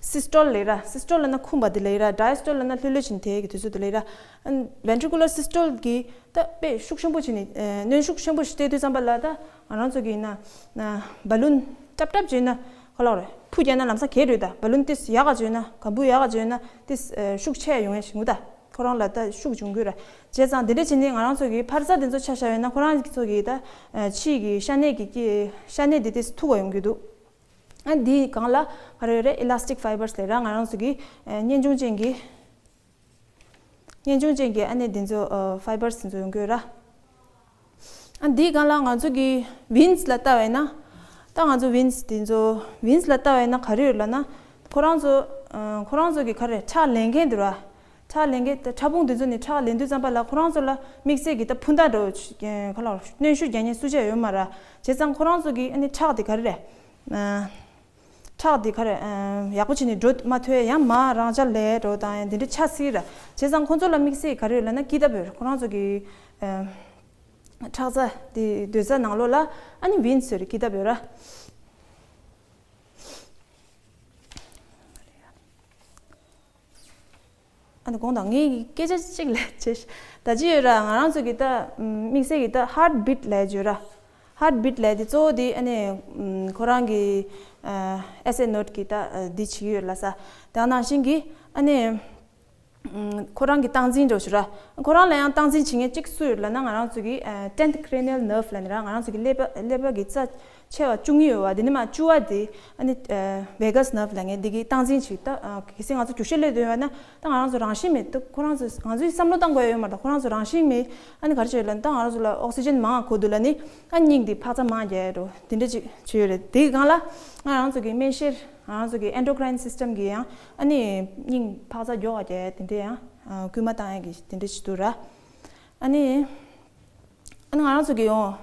སི་སི་ཊོལ་ལབ་ཡོད་ར། སི་སི་ཊོལ་ལབ་ན་འཁུམས་པ་དེ་ལབ་ཡོད་ར། ཌའི་སི་ཊོལ་ལབ་ན་ལྷོད་ལྷོད་བྱས་ནས་དེ་གི་དུས་ཚོད་དེ་ལབ་ཡོད་ར། ཨ་ཝེན་ཊི་རི་ཀུ་ལར་སི་སི་ཊོལ་གི་ད་དཔེ་ཤུགས་ཆེན་པོ་བྱས་ནས་ཨ་གནོན་ཤུགས་ཆེན་པོ་ཞིག་སྤྲད་དུས་ཙམ་པ་ལ་ད་ང་རང་ཚོ་གི་ཡིན་ན་ན་བ་ལུན་ཏབ་ཏབ་བྱས་ན་ག་ལབ་རེད། འཕུར་རྒྱག་ན་ལམ་སང་གས་འགྲོ་ད། བ་ལུན་ཏིས་ཡག་ག་བྱས་ན་གམ་བུ་ཡག་ག་བྱས་ན་ཏིས་ཨ་ཤུགས་ཆེ་ཡོང་ཡ་ཞིག་ངུ་ད། ཁོ་རང་ལ་ད་ཤུགས་འབྱུང་གི་ར། བྱས་ཙང་དེ་འདྲ་བྱས་ནས་ང་རང་ཚོ་གི་འཕར་རྩ་དེ་ཚོ་ཆ་བཞག་ཡོད་ན་ཁོ་རང་ཚོ་གི་ད་ཨ་ཕྱི་གི་ཤ་གནད་ཀྱི་ཀྱི་ཤ་གནད་དེ་ཏིས་མཐུག་པ་ཡོང་གི་འདུག་ཨ་འདིའི་སྒང་ལ་ག་རེ་ཡོད་རེད། ཨི་ལ་སི་ཊིག་ཕའི་བར་སི་ལབ་ར། ང་རང་ཚོ་གི་ཨ་གཉེན་ཆུང་ཅན་གྱི་གཉེན་ཆུང་ཅན་གྱི་ཨ་ནི་འདི་ཚོ་ཨ་ཕའི་བར་སི་འདི་ཚོ་ཡོང་གི་ཡོད་ར། ཨ་འདིའི་སྒང་ལ་ང་ཚོ་གི་ཝིན་སི་ལ་ལྟ་བས་ན། ད་ང་ཚོ་ཝིན་སི་འདི་ཚོ་ཝིན་སི་ལ་ལྟ་བས་ན་ག་རེ་ཡོད་ལབ་ན། ཁོ་རང་ཚོ་ཨ་ཁོ་རང་ཚོ་གི་ག་རེ་ཁྲག་ལེན་མཁན་འདུག་ར། ཁྲག་ལེན་མཁན་ད་ཕྲ་ཕུང་འདི་ཚོ་ནི་ཁྲག་ལེན་དུས་ཙམ་པ་ལ་ཁོ་རང་ཚོ་ལ་དམིགས་བསལ་གྱི་ད་འཕུར་མདའ་འདྲ་བོ་ཅིག་ག་ལ་གནོན་ཤུགས་རྒྱག་མཁན་སུ་གཅིག་ཡོད་མ་ར། བྱས་ཙང་ཁོ་རང་ཚོ་གི་ཨ་ནི་ཁྲག་དེ་ག་རེ་རེད། ཨ། ཁྲག་དེ་ག་རེ་ཨ་ཡག་པོ་བྱས་ནས་འགྲོ་མ་ཐུབ་ཡང་མར་རང་འཇགས་ལས་འགྲོ་དང་ཡང་དེ་འདྲ་ཆགས་སྲིད་ར། བྱས་ཙང་ཁོ་ཚོ་ལ་དམིགས་བསལ་ག་རེ་ཡོད་ལབ་ན་ཀི་ཏབ་ཡོད་རེད། ཁོ་རང་ཚོ་གི་ཨ་ཁྲག་རྩ་དེ་སྡོད་རྩ་ནང་ལོགས་ལ་ཨ་ནི་ཝིན་སི་ཡོད་རེད། ཀི་ཏབ་ཡོད་ར། ཨ་ནི་དགོངས་དག་ངས་སྐད་ཆ་གཅིག་ལབ་བྱས་ཤིག་ད་ཅི་ཡོད་ར། ང་རང་ཚོ་གི་ད་དམིགས་བསལ་གྱི་ད་ཧར་ཊི་བིཊ་ལབ་ཡ་ཅིག་ཡོད་ར། ཧར་ཊི་བིཊ་ལབ་ཡ་དེ་གཙོ་བོ་དེ་ཨ་ནི་ཁོ་རང་གི་ཨ་ཨེས་ཨེ་ནོཌ་གི་ད་འདི་བྱེད་ཀྱི་ཡོད་ལབ་ས། དེ་ནང་བཞིན་གྱི་ཨ་ནི་ཁོ་རང་གི་སྟངས་འཛིན་འདྲ་བོ་ཞིག་ར། ཁོ་རང་ལ་ཡང་སྟངས་འཛིན་བྱེད་མཁན་གཅིག་སུ་ཡོད་ལབ་ན་ང་རང་ཚོ་གི་ཨ་ཏེན་ཐི་ཁི་རེ་ནི་ཡལ་ནརབ་ལབ་ནི་ར། ང་རང་ཚོ་གི་ཀླད་པ་ཀླད་པ་གི་རྩ་ ཆེ་བ་བཅུ་གཉིས་ཡོད་པ་འདི་ནི་མ་བཅུ་བ་དེ་ཨ་ནི་vagus nerve ལབ་མཁན་འདི་གི་སྟངས་འཛིན་ཅིག་ད་གལ་སྲིད་ང་ཚོ་རྒྱུ་ཤེས་ལས་དོན་ཡོད་ན་ད་ང་རང་ཚོ་རང་བཞིན་མེད་ད་ཁོ་རང་ཚོ་ང་ཚོའི་བསམ་བློ་བཏང་དགོས་ཡོད་མ་རེད། ད་ཁོ་རང་ཚོ་རང་བཞིན་མེད་ཨ་ནི་ག་རེ་བྱས་ཡོད་ལབ་ན་ད་ང་རང་ཚོ་ལ་ཨོག་སི་ཇན་མང་དགོས་འདུག་ལབ་ནི་ཨ་སྙིང་འདི་འཕག་འཚག་མང་རྒྱག་ཡ་འགྲོ་དེ་འདྲ་ཅིག་བྱས་ཡོད་རེད། དེའི་སྒང་ལ་ང་རང་ཚོ་གི་སྨན་གཞིར་ང་རང་ཚོ་གི་endocrine system གི་ཡང་ཨ་ནི་སྙིང་འཕག་འཚག་མགྱོགས་པ་རྒྱག་ཡ་དེ་འདྲ་ཡང་སྐུལ་མ་བཏང་ཡ་གི་དེ་འདྲ་ཅིག་འདུག་ར། ཨ་ནི། ཨ་ནི་ང་རང་ཚོ་གི་ཡོང་།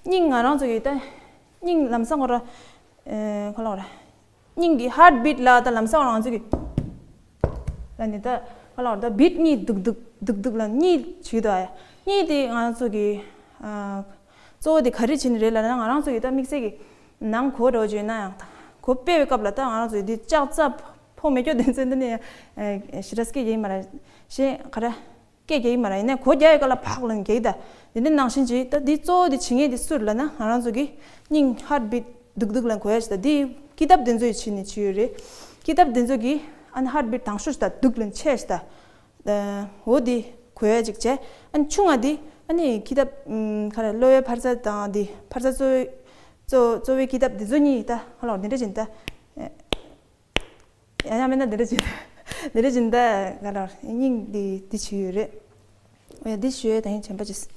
སྙིང་ང་རང་ཚོ་གི་ད། སྙིང་ལམ་སང་ཁོ་ར། ཨེ་ཁོ་ལ་ར། སྙིང་གི་heart beat ལ་ད་ལམ་སང་ང་རང་ཚོ་གི། ལ་ནི་ད་ཁོ་ལ་ར་ད་beat གཉིས་འདུག་འདུག་འདུག་འདུག་ལ་གཉིས་བྱེད་དོ་ཨ། གཉིས་དེ་ང་རང་ཚོ་གི། ཨ། གཙོ་བོ་དེ་ག་རེ་བྱེད་ནི་རེད་ལ་ན་ང་རང་ཚོ་གི་ད་དམིགས་བསལ་གི། ནང་གོ་འགྲོ་བྱོས་ན་ཡང་ད། གོ་སྤེལ་བའི་སྐབས་ལ་ད་ང་རང་ཚོ་གི་འདི་ལྕགས་རྩ་ཕོ་མེ་སྐྱོ་དོན་ཚན་འདི་ནི། ཨེ་ཞེ་དྲག་སྐད་རྒྱག་ཡིན་མ་ར། ཞེས་ག་ར། སྐད་རྒྱག་གི་མ་རེད། ཡིན་ནའི་གོ་རྒྱག་ཡོད་ག་ལ་ཕག་ལ་རྒྱག་གི་ད། དེ་འདྲ་ནང་བཞིན་གྱིས་ད་འདི་གཙོ་བོ་འདི་བྱེད་མཁན་འདི་སུ་རེད་ལབ་ན་ང་རང་ཚོ་གི་སྙིང་heart beat སྡུག་སྡུག་ལ་གོ་ཡ་ཞིག་ད་འདི་ཀི་དབ་འདི་ཚོ་ཡི་བྱེད་ནི་བྱེད་ཡོད་རེད། ཀི་དབ་འདི་ཚོ་གི་ཨ་ནི་heart beat དང་ཤོས་ཞིག་ད་སྡུག་ལ་ཆེ་ཞིག་ད། འོ་འདི་གོ་ཡ་ཅིག་བྱས་ཨ་ནི་ཆུང་ང་འདི་ཨ་ནི་ཀི་དབ་ག་རེ་གློ་བའི་འཕར་རྩ་དང་འདི་འཕར་རྩ་གཙོ་བོའི་གཙོ་གཙོ་བོའི་ཀི་དབ་འདི་ཚོ་གཉིས་ད་ཧ་ལོ་འདི་འདྲ་བྱེད་ནི་ད། ཡང་ཡང་མིན་ན་འདི་འདྲ་བྱེད། འདི་འདྲ་བྱེད་ད་ང་རང་སྙིང་འདི་འདི་བྱེད་ཡོད་རེད། ཨོ་ཡ་འདི་ཞུ་ཡས་ད་ཡིན་ཆེན་པ་ཅིས།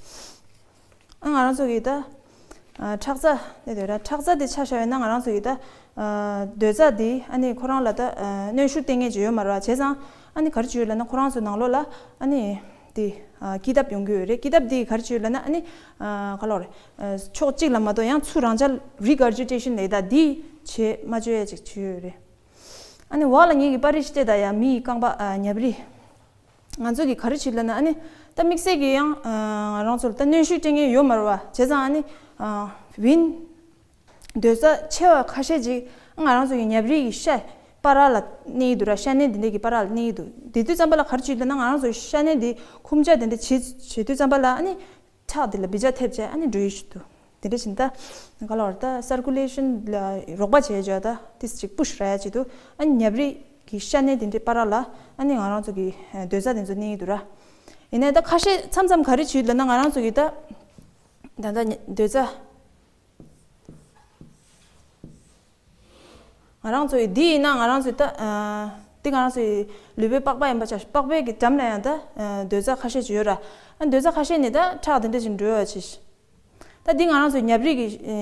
ཨ་ང་རང་ཚོ་གི་ད། ཨ་ཁྲག་རྩ་དེ་དེ་ར་ཁྲག་རྩ་དེ་ཆ་བཞག་ཡོད་ན་ང་རང་ཚོ་གི་ད། ཨ་འདོད་རྩ་དེ་ཨ་ནི་ཁོ་རང་ལ་ད་ཨ་གནོན་ཤུགས་སྟེར་མཁན་ཅིག་ཡོད་མ་རེད་བ་བྱས་ཙང་ཨ་ནི་ག་རེ་བྱེད་ཡོད་ལབ་ན་ཁོ་རང་ཚོ་ནང་ལོགས་ལ་ཨ་ནི་དེ་ཨ་ཀི་དབ་ཡོང་གི་ཡོད་རེད། ཀི་དབ་དེ་ག་རེ་བྱེད་ཡོད་ལབ་ན་ཨ་ནི་ཨ་ག་ལོག་རེད། ཨ་ཕྱོགས་གཅིག་ལ་མ་གཏོགས་ཡང་ཚུར་རང་འཇགས་regurgitation ལབ་ད་དེ་བྱེད་མ་བཅུག་ཡ་ཅིག་བྱེད་ཡོད་རེད། ཨ་ནི་འོག་ལ་ངེད་ཀྱི་པར་རིས་སྤྲད་ད་ཡ་མི་ཡི་རྐང་པ་ཨ་ཉབ་རིས། ང་ཚོ་གི་ག་རེ་བྱེད་ལབ་ན་ཨ་ནི་ད་དམིགས་བསལ་གྱི་ཡང་ཨ་ང་རང་ཚོ་ལ་ད་གནོན་ཤུགས་སྤྲད་མཁན་ཡོད་མ་རེད་བ་བྱས་ཙང་ཨ་ནི་ཨ་བིན། འདོད་རྩ་ཆེ་བ་ཁ་ཤས་ཅིག་ང་རང་ཚོ་གི་ཉབ་རིས་ཀྱི་ཤ་བར་ལ་གནས་ཀྱི་འདུག་ར། ཤ་གནད་འདི་འདྲ་གི་བར་ལ་གནས་ཀྱི་འདུག་དེ་དུས་ཙམ་པ་ལ་ག་རེ་བྱེད་ལབ་ན་ང་རང་ཚོ་ཤ་གནད་འདི་ཁུམ་ཆ་དེ་འདྲ་བྱེད་བྱེད་དུས་ཙམ་པ་ལ་ཨ་ནི་ཁྲག་དེ་ལ་བི་ཇ་ཐེབས་བྱས་ཨ་ནི་འགྲོ་ཡི་ཞིག་འདུག་དེ་འདྲ་བྱེད་ད་ག་ལ་བར་ད་circulation ལ་རོགས་པ་བྱས་བྱས་ད་ཏིས་ཅིག་push ར་ཡ་ཅིག་འདུག་ཨ་ནི་ཉབ་རིས་ཀྱི་ཤ་གནད་དེ་འདྲའི་བར་ལ་ཨ་ནི་ང་རང་ཚོ་གི་འདོད་རྩ་དེ་ཚོ་གནས་ཀྱི་འདུག་ར། ཡིན་ནའི་ད་ཁ་ཤས་མཚམས་མཚམས་ག་རེ་བྱེད་ལབ་ན་ང་རང་ཚོ་གི་ད་ད་ད་འདོད་རྩ། ང་རང་ཚོ་ཡི་འདི་ཡིན་ན་ང་རང་ཚོའི་ད་ཨ་འདི་ང་རང་ཚོའི་ལུས་པོའི་པགས་པ་ཡིན་པ་ཆ་པགས་པའི་གི་འགྲམ་ལ་ཡང་ད་ཨ་འདོད་རྩ་ཁ་ཤས་ཅིག་ཡོད་ར། ཨ་འདོད་རྩ་ཁ་ཤས་ནི་ད་ཁྲག་དེ་འདྲ་ཅིག་འགྲོ་བ་ཅིག་ད་འདི་ང་རང་ཚོའི་ཉབ་རིས་ཀྱི་ཨ་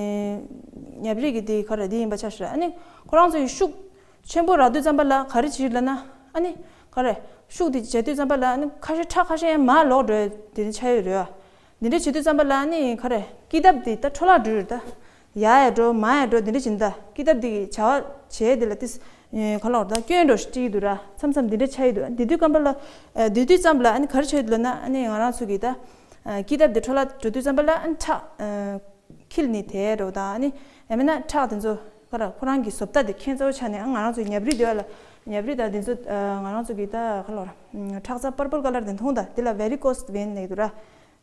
ཉབ་རིས་ཀྱི་འདི་ག་རེ་འདི་ཡིན་པ་ཆ་ཞིག་ར། ཨ་ནི་ཁོ་རང་ཚོའི་ཤུགས་ཆེན་པོ་རག་དུས་ཙམ་པ་ལ་ག་རེ་བྱེད་ལབ་ན་ཨ་ནི་ག་རེ་ཤུགས་འདི་བྱེད་དུས་ཙམ་པ་ལ་ཨ་ནི་ཁ་ཤས་ཁྲག་ཁ་ཤས་ཡང་མར་ལོག་འགྲོ་ཡ་དེ་འདྲ་ཆགས་ཡོད་རེད་བ། འདི་འདྲ་བྱེད་དུས་ཙམ་པ་ལ་ནི་ག་རེ་ཀི་དབ་དེ་ད་འཕྲོ་བརླག་འགྲོ་ཡོད་ད། ཡར་ཡར་འགྲོ་མར་ཡར་འགྲོ་འདི་འདྲ་བྱེད་ད་ཀི་དབ་དེ་གི་བྱ་བ་བྱས་དེ་ལ་ཏིས་ག་ལོག་ད་སྐྱོན་འགྲོ་ཞིག་སྤྲད་ཀྱི་འདུག་ར། མཚམས་མཚམས་འདི་འདྲ་ཆགས་ཡི་འདུག་འདི་དུས་སྐབས་ལ་འདི་དུས་ཙམ་པ་ལ་ཨ་ནི་ག་རེ་བྱས་ཡོད་ལབ་ན་ཨ་ནི་ང་རང་ཚོ་གི་ད་ཀི་དབ་དེ་འཕྲོ་བརླག་འགྲོ་དུས་ཙམ་པ་ལ་ཨ་ནི་ཁྲག་འཁྱིལ་ནས་དེ་འགྲོ་དང་ཨ་ནི་ཡང་མིན་ན་ཁྲག་དེ་ཚོ་ག་ར་ཁོ་རང་གི་བཟོ་ལྟ་དེ་ཁྱད་མཚར་པོ་ཆགས་ནས་ཨ་ང་རང་ཚོ་ཉབ་རིས་དེ་བ་ལ་ཉབ་རིས་དང་དེ་ཚོ་ང་རང་ཚོ་གི་ད་ག་ལོག་ར་ཁྲག་རྩ་purple colour དེ་མཐོང་ད་དེ་ལ་varicose vein ལབ་འདུག་ར།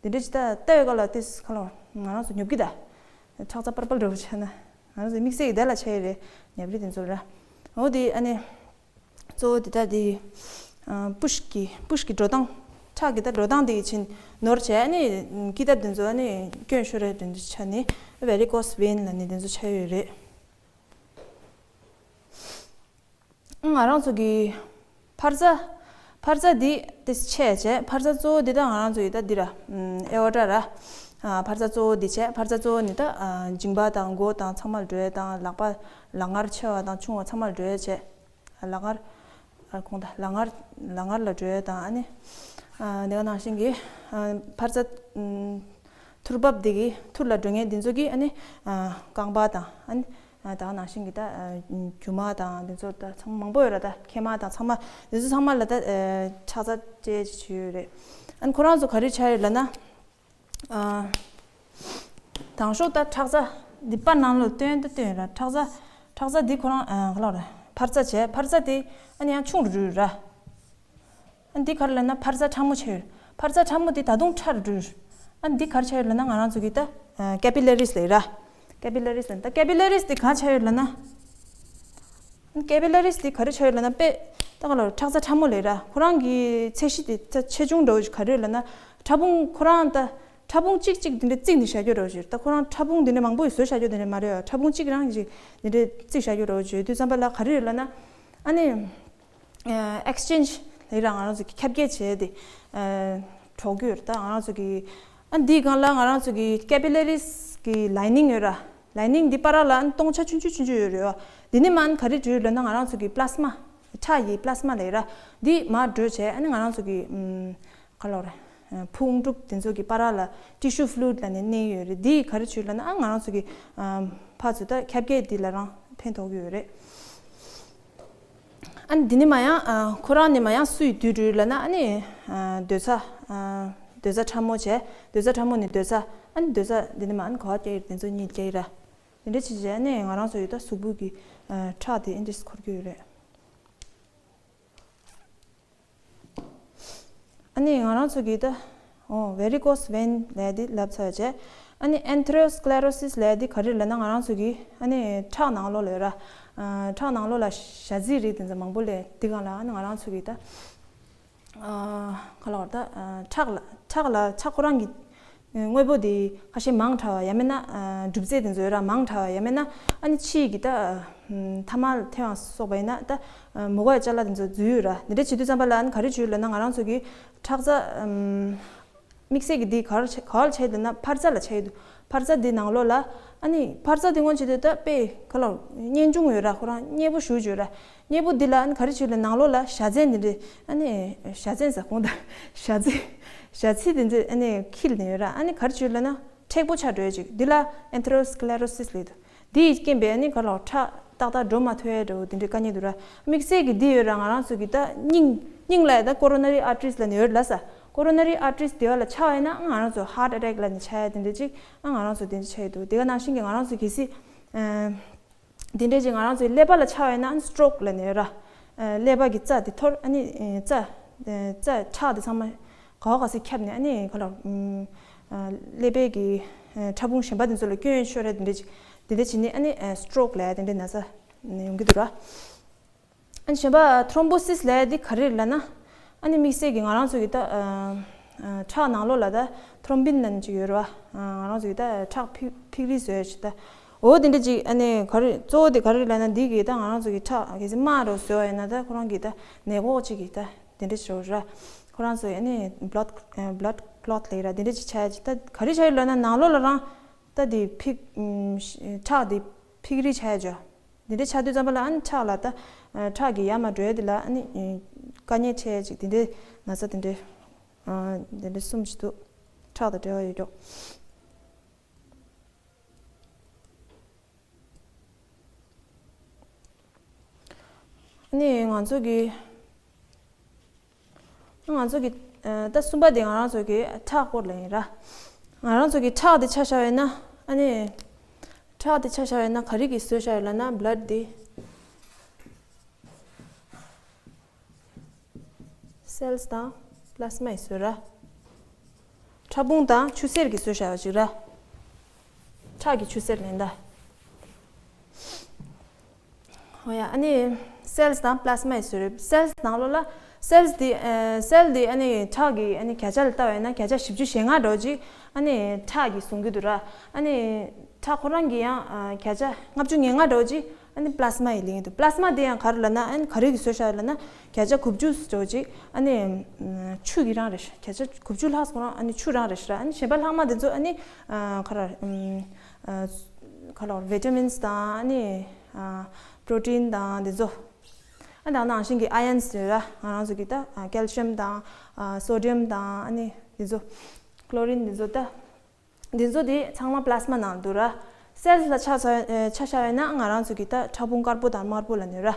དེ་འདྲ་ཅིག་ད་ལྟ་བའི་སྐབས་ལ་ཏིས་ག་ལོག་ང་རང་ཚོ་ཉོབ་ཀྱི་ད། ཁྲག་རྩ་པར་པར་འདྲ་པོ་ཆགས་ན་ང་རང་ཚོ་དམིགས་བསལ་གྱི་བདེ་ལ་ཆགས་ཡོད་རེད། ཉབ་རིས་དེ་ཚོ་ར། འོ་དེ་ཨ་ནི་གཙོ་བོ་དེ་ད་དེ་པུཤ་གི་པུཤ་གི་འགྲོ་སྟངས་ཁྲག་གི་ད་འགྲོ་སྟངས་དེ་གི་ཕྱིན་ནོར་བྱས་ཨ་ནི་ཀི་དབ་དེ་ཚོ་ཨ་ནི་སྐྱོན་ཤོར་རེད་དེ་ཚོ་ཆགས་ནི་varicose vein ལབ་ནི་དེ་ཚོ་ཆགས་ཡོད་རེད། ང་རང་ཚོ་གི་འཕར་རྩ། འཕར་རྩ་འདི་ཏིས་ཆེ་བྱས་འཕར་རྩ་གཙོ་བོ་འདི་ད་ང་རང་ཚོ་ཡི་ད་འདི་ར། ཨེ་ཨོ་ཊ་ར། ཨ་འཕར་རྩ་གཙོ་བོ་འདི་བྱས་འཕར་རྩ་གཙོ་བོ་ནི་ད་ཨ་མཇིང་པ་དང་མགོ་དང་ཚང་མར་འགྲོ་ཡས་དང་ལག་པ་ལག་ངར་ཆེ་བ་དང་ཆུང་བ་ཚང་མར་འགྲོ་ཡས་བྱས། ལག་ངར། ཨ་ཁོང་ད་ལག་ངར་ལག་ངར་ལ་འགྲོ་ཡས་དང་ཨ་ནི། ཨ་དེ་ག་ནང་བཞིན་གྱི་ཨ་འཕར་རྩ། ཨ་ཐུར་འབབ་འདི་གི་ཐུར་ལ་འགྲོ་མཁན་འདི་ཚོ་གི་ཨ་ནི་ཨ་རྐང་པ་དང་ཨ་ནི་ཨ་ད་ག་ནང་བཞིན་གྱི་ད་ཨ་རྒྱུ་མ་དང་འདི་ཚོ་ད་ཚང་མ་མང་པོ་ཡོད་ར། ད་མཁལ་མ་དང་ཚང་མ་འདི་ཚོ་ཚང་མ་ལ་ད་ཨ་ཁྲག་རྩ་བཅས་བྱས་ཡོད་རེད། ཨ་ནི་ཁོ་རང་ཚོ་ག་རེ་ཆགས་ཡོད་ལབ་ན་ཨ་དང་ཤོག་ད་ཁྲག་རྩ་འདི་པར་ནང་ལ་སྟོན་ད་སྟོན་ར། ཁྲག་རྩ་ཁྲག་རྩ་འདི་ཁོ་རང་ཨ་ག་ལོག་ར་འཕར་རྩ་བྱས་འཕར་རྩ་དེ་ཨ་ནི་ཡང་ཆུང་རུ་རུ་ར། ཨ་འདི་ག་རེ་ལབ་ན་འཕར་རྩ་ཕྲ་མོ་ཆགས་ཡོད། འཕར་རྩ་ཕྲ་མོ་དེ་ད་དུང་ཕྲ་རུ་འགྲོ་ཡོད། ཨ་འདི་ག་རེ་ཆགས་ཡོད་ལབ་ན་ང་རང་ཚོ་གི་ད་ཨ་ཀེ་པི་ལ་རིས་ལབ་ར། ཀེ་པི་ལ་རིས་ལབ་ད་ཀེ་པི་ལ་རིས་དེ་ག་ཆགས་ཡོད་ལབ་ན། ཨ་ཀེ་པི་ལ་རིས་དེ་ག་རེ་ཆགས་ཡོད་ལབ་ན་དཔེ་ད་ག་ལ་ཁྲག་རྩ་ཕྲ་མོ་ལབ་ར། ཁོ་རང་གི་ཚད་གཞི་དེ་ད་ཆེ་ཆུང་འདྲ་བོ་ཞིག་ག་རེ་ཡོད་ལབ་ན་ཕྲ་ཕུང་ཁོ་རང་ད། ཕྲ་ཕུང་གཅིག་གཅིག་འདི་འདྲ་བརྩིགས་ནས་བཞག་རྒྱུ་རེད་བ་ཅིག་ད་ཁོ་རང་ཕྲ་ཕུང་འདི་འདྲ་མང་པོ་ཞིག་བཟོས་བཞག་རྒྱུ་འདི་འདྲ་མ་རེད་བ། ཕྲ་ཕུང་གཅིག་རང་ཅིག་འདི་འདྲ་བརྩིགས་བཞག་རྒྱུ་རེད་བ་ཅིག་ཡོད་དུས་ཙམ་པ་ལ་ག་རེ་རེད་ལབ་ན། ཨ་ནི། ཨེག་སི་ཅེན་ཇི་ལབ་ར་ང་རང་ཚོ་གི་ཁྱབ་འགྱེད་བྱས་ཏེ། ཨ། གྲོགས་རྒྱུ་ཡོད་རེད་ད་ང་རང་ཚོ་གི། ཨ་འདིའི་སྒང་ལ་ང་རང་ཚོ་གི་ཀེ་པི་ལ་རིས་གི་ལའི་ནིང་ཡོད་ར། ལའི་ནིང་འདི་བར་ལ་ཨ་ནི་སྟོང་ཆ་ཆུང་ཆུང་ཆུང་ཆུང་ཡོད་རེད་བ། འདི་ནི་མ་ཨ་ནི་ག་རེ་བྲིས་ཡོད་ལབ་ན་ང་རང་ཚོ་གི་པི་ལ་སི་མ། ཁྲག་གི་པི་ལ་སི་མ་ལབ་ར། འདི་མར་བྲོས་བྱས་ཨ་ནི་ང་རང་ཚོ་གི། ཨམ། ག་ལབ་རེད། ཕུང་དཀྲུག་དེ་ཚོ་གི་བར་ལ་ཊི་ཤུ་ཕུ་ལུ་ཌི་ལབ་ནས་གནས་ཡོད་རེད། འདི་ག་རེ་བྱས་ལབ་ན་ཨ་ང་རང་ཚོ་གི། ཨམ། ཕར་ཚུར་ད་ཁྱབ་འགྱེད་འདི་ལ་རང་ཕན་ཐོགས་ཀྱི་ཡོད་རེད། ཨ་ནི་འདི་ནི་མ་ཡང་ཨ་ཁོ་རང་ནི་མ་ཡང་སུ་ཡི་དུས་འགྲོས་ལབ་ན་ཨ་ནི་ཨ་སྡོད་ས། ཨ་སྡོད་ས་ཕྲ་མོ་བྱས་སྡོད་ས་ཕྲ་མོ་ནི་སྡོད་ས། ཨ་ནི་སྡོད་ས་འདི་ནི་མ་ཨ་ནི་ག་བ་སྐྱེ་ཡིར་དེ་ཚོ་གཉིས་སྐྱེ་ཡིར། དེ་འདྲ་བྱས་བྱས་ཨ་ནི་ང་རང་ཚོ་ཡི་ད་གཟུགས་པོ་གི་ཨ་ཁྲག་དེ་ཨེ་འདྲས་འཁོར་གྱི་ཡོད་རེད། ཨ་ནི་ང་རང་ཚོ་གི་ད། ཨོ་ཝེ་རི་ཀོས་ཝེན་ལབ་དེ་ལབ་ཚར་བྱས། ཨ་ནི་ཨེ་ཐི་རོ་སི་ཀླེ་རོ་སིས་ལབ་དེ་ག་རེ་ལབ་ན་ང་རང་ཚོ་གི་ཨ་ནི་ཁྲག་ནང་ལོགས་ལ་ཡོད་ར། ཨ་ཁྲག་ནང་ལོགས་ལ་ཞ་རྩི་རིགས་དེ་ཚོ་མང་པོ་ལས་དེ་སྒང་ལ་ཨ་ནི་ང་རང་ཚོ་གི་ད། ཨ་ག་ལབ་དགོས་རེད་ད། ཨ་ཁྲག་ལ་ཁྲག་ལ་ཁྲག་ཁོ་རང་གི་དངོས་པོ་དེ་ཁ་ཤས་མང་དྲགས་པ་ཡང་མིན་ན་ཨ་གྲུབ་ཚད་དེ་ཚོ་ཡོད་ར་མང་དྲགས་པ་ཡང་མིན་ན་ཨ་ནི་ཕྱིའི་གི་ད་ཨ་ཐ་མག་ཐེབས་པ་སོགས་པ་ཡིན་ན་ད་ཨ་མུ་ག་ཡི་ཅ་ལག་དེ་ཚོ་འཛུལ་ཡོད་ར། འདི་འདྲ་བྱེད་དུས་ཙམ་པ་ལ་ཨ་ནི་ག་རེ་བྱེད་ལབ་ན་ང་རང་ཚོ་གི་ཁྲག་རྩ་ཨམ་དམིགས་བསལ་གྱི་འདི་ག་རེ་ཆ་ག་རེ་ཆགས་ཡོད་ལབ་ན་འཕར་རྩ་ལ་ཆགས་ཡོད་འདུག་འཕར་རྩ་འདི་ནང་ལོགས་ལ་ཨ་ནི་འཕར་རྩ་འདི་སྔོན་ཆད་དུ་ད་དཔེ་ག་ལ་གཉན་ཆུང་ཡོད་ར། ཁོ་རང་མཉེས་པོ་ཞེ་པོ་ཅིག་ཡོད་ར། མཉེས་པོ་འདི་ལ་ཨ་ནི་ག་རེ་བྱེད་ལབ་ནང་ལོགས་ལ་ཞ་རྩི་འདི་འདྲ་ཨ་ནི་ཞ་རྩི་ཟེར་གོང་ད་ཞ་རྩི་ཞ་རྩི་འདི་འདྲ་ཨ་ནི་འཁྱིལ་ནས་ཡོད་ར། ཨ་ནི་ག་རེ་བྱེད་ལབ་ན་མཁྲེགས་པོ་ཆགས་འགྲོ་ཡ་ཅིག་འདི་ལ་ཨེ་ཐི་རོ་སི་ཀླེ་རོ་སིས་ལབ་འདུག་འདི་ཡི་རྐྱེན་པས་ནི་ག་ལ་ཁྲག་ཏག་ཏག་འགྲོ་མ་ཐུབ་ཡ་འདྲ་བོ་དེ་འདྲའི་དཀའ་ངལ་འདུག་ར། དམིགས་བསལ་གྱི་འདི་ཡོད་ར། ང་རང་ཚོ་གི་ད་སྙིང་སྙིང་ལ་ཡ་ད་ཀོ་རོ་ན་རི་ཨར་ཊི་རིས་ལབ་ནས་ཡོད་ལ་ས། ཀོ་རོ་ན་རི་ཨར་ཊི་རིས་དེ་བ་ལ་ཆགས་པ་ཡིན་ན་ང་རང་ཚོ་ཧར་ཊི་ཨེ་ཊེག་ལབ་ནས་ཆགས་ཡ་དེ་འདྲ་ཅིག་ཨ་ང་རང་ཚོ་དེ་འདྲ་ཆགས་ཡོད་འདུག་དེ་ག་ནང་བཞིན་གྱི་ང་རང་ཚོ་གལ་སྲིད་ཨ་དེ་འདྲ་ཅིག་ང་རང་ཚོའི་ཀླད་པ་ལ་ཆགས་པ་ཡིན་ན་ཨ་ནི་སི་ཊོག་ལབ་ནས་ཡོད་ར། ཨ་ཀླད་པ་གི་རྩ་དེ་འཐོར་ཨ་ནི་ཨ་རྩ་ཨ་རྩ་ཁྲག་དེ་ཚང་མ་ག་བ་ག་སེ་ཁྱབ་ནས་ཨ་ནི་ག་ལ་ཨ་ཀླད་པའི་གི་ཨ་ཕྲ་ཕུང་གཞན་པ་དེ་ཚོ་ལ་སྐྱོན་ཤོར་ར་དེ་འདྲ་ཅིག་དེ་འདྲ་བྱས་ནས་ཨ་ནི་ཨ་སི་ཊོག་ལབ་ཡ་དེ་འདྲའི་ན་ཚ་ཡོང་གི་འདུག་ར། ཨ་ནི་གཞན་པ་ཐྲོམ་བོ་སིས་ལབ་ཡ་དེ་ག་རེ་རེད་ལབ་ན། ཨ་ནི་དམིགས་བསལ་གྱི་ང་རང་ཚོ་གི་ད་ཨ་ཨ་ཁྲག་ནང་ལོགས་ལ་ད་ཐྲོམ་བིན་ལབ་ནས་ཅིག་ཡོད་རེད་བ། ཨ་ང་རང་ཚོ་གི་ད་ཁྲག་ཕིག་ཕིག་རིལ་བཟོ་ཡ་ཅིག་ད། འོ་དེ་འདྲ་ཅིག་ཨ་ནི་ག་རེ་གཙོ་བོ་དེ་ག་རེ་རེད་ལབ་ན་འདི་གི་ད་ང་རང་ཚོ་གི་ཁྲག་གལ་སྲིད་དམར་རུ་བཟོ་བ་ཡིན་ན་ད་ཁོ་རང་གི་ད་ནད་འགོག་ཅིག་གི་ད་དེ་འདྲ་ཅིག་རེད་ར། ཁོ་རང་ཚོ་ཨ་ནི་བྷི་ལཌ་ཨ་བྷི་ལཌ་ཀི་ལོཊ་ལབ་ཡ་ར་དེ་འདྲ་ཅིག་ཆགས་ཡ་ཅིག་ད་ག་རེ་ཆགས་ཡོད་ལབ་ན་ནང་ལོགས་ལ་རང་། ད་དེ་ཕིག་ཨམ་ཁྲག་དེ་ཕིག་རིལ་ཆགས་ཡ་ཅིག་དེ་འདྲ་ཆགས་དུས་ཙམ་པ་ལ་ཨ་ནི་ཁྲག་ལ་ད་ཨ་ཁྲག་གི་ཡར་མར་འགྲོ་ཡ་དེ་ལ་ཨ་ནི་ཨ་དཀའ་ངལ་འཕྲད་ཡ་ཅིག་དེ་འདྲའི་ན་ཚ་དེ་འདྲའི་ཨ་དེ་འདྲའི་གསུམ་ཞིག་འདུག་ཁྲག་དང་འབྲེལ་བ་ཡོད་ཀྱོག་ཨ་ནི་ང་ཚོ་གི་ང་ཚོ་གི་ཨ་ད་གསུམ་པ་དེ་ང་རང་ཚོ་གི་ཁྲག་སྐོར་ལ་ཡིན་ར། ང་རང་ཚོ་གི་ཁྲག་དེ་ཆ་བཞག་ཡོད་ན་ཨ་ནི། ཁྲག་དེ་ཆ་བཞག་ཡོད་ན་ག་རེ་གི་བཟོས་བཞག་ཡོད་ལབ་ན་བྷི་ལཌ་དེ། སེལ་སི་དང་པི་ལ་སི་མ་ཡི་བཟོས་ར། ཕྲ་ཕུང་དང་ཆུ་སེར་གྱིས་བཟོས་བཞག་ཡོད་ཅིག་ར། ཁྲག་གི་ཆུ་སེར་ལེན་ད། ཧོ་ཡ། ཨ་ནི་སེལ་སི་དང་པི་ལ་སི་མ་ཡི་བཟོས་རེད། སེལ་སི་ནང་ལོགས་ལ་སེལ་སི་དེ་ཨ་སེལ་དེ་ཨ་ནི་ཁྲག་གི་ཨ་ནི་བརྒྱ་ཆ་ལ་ལྟ་བ་ཡིན་ན་བརྒྱ་ཆ་བཞི་བཅུ་ཞེ་ལྔ་འདྲ་བོ་ཅིག་ཨ་ནི་ཁྲག་གིས་བཟུང་གི་འདུག་ར། ཨ་ནི་ཁྲག་ཁོ་རང་གི་ཡང་ཨ་བརྒྱ་ཆ་ལྔ་བཅུ་ང་ལྔ་འདྲ་བོ་ཅིག་ཨ་ནི་པི་ལ་སི་མ་ཡི་ལེན་གི་འདུག་པི་ལ་སི་མ་དེ་ཡང་ག་རེ་ལབ་ན་ཨ་ནི་ག་རེ་གི་བཟོས་བཞག་ལབ་ན་བརྒྱ་ཆ་དགུ་བཅུ་འདྲ་བོ་ཅིག་ཨ་ནི་ཆུ་གི་རང་རེད་ཤག་བརྒྱ་ཆ་དགུ་བཅུ་ལྷག་ཙམ་ཨ་ནི་ཆུ་རང་རེད་ཤག་ཨ་ནི་གཞན་པ་ལྷག་མ་དེ་ཚོ་ཨ་ནི་ཨ་ག་རེ་ཨ་ག་རེ་ཝི་ཊ་མིན་སི་དང་ཨ་ནི་ཨ་པྲོ་ཊིན་དང་དེ་ཚོ། ཨ་ད་ནང་བཞིན་གྱི་ཨ་ཡོན་སི་ཡོད་ར། ང་རང་ཚོ་གི་ད་ཨ་ཀལ་ཤི་ཡམ་དང་ཨ་སོ་ཌི་ཡམ་དང་ཨ་ནི་དེ་ཚོ་ཀློ་རིན་དེ་ཚོ་ད། དེ་ཚོ་དེ་ཚང་མ་པི་ལ་སི་མ་ནང་འདུག་ར། སེལ་སི་ལ་ཆ་ཚ་ཨ་ཆ་བཞག་ཡོད་ན་ང་རང་ཚོ་གི་ད་ཕྲ་ཕུང་དཀར་པོ་དང་དམར་པོ་ལབ་ནས་ར།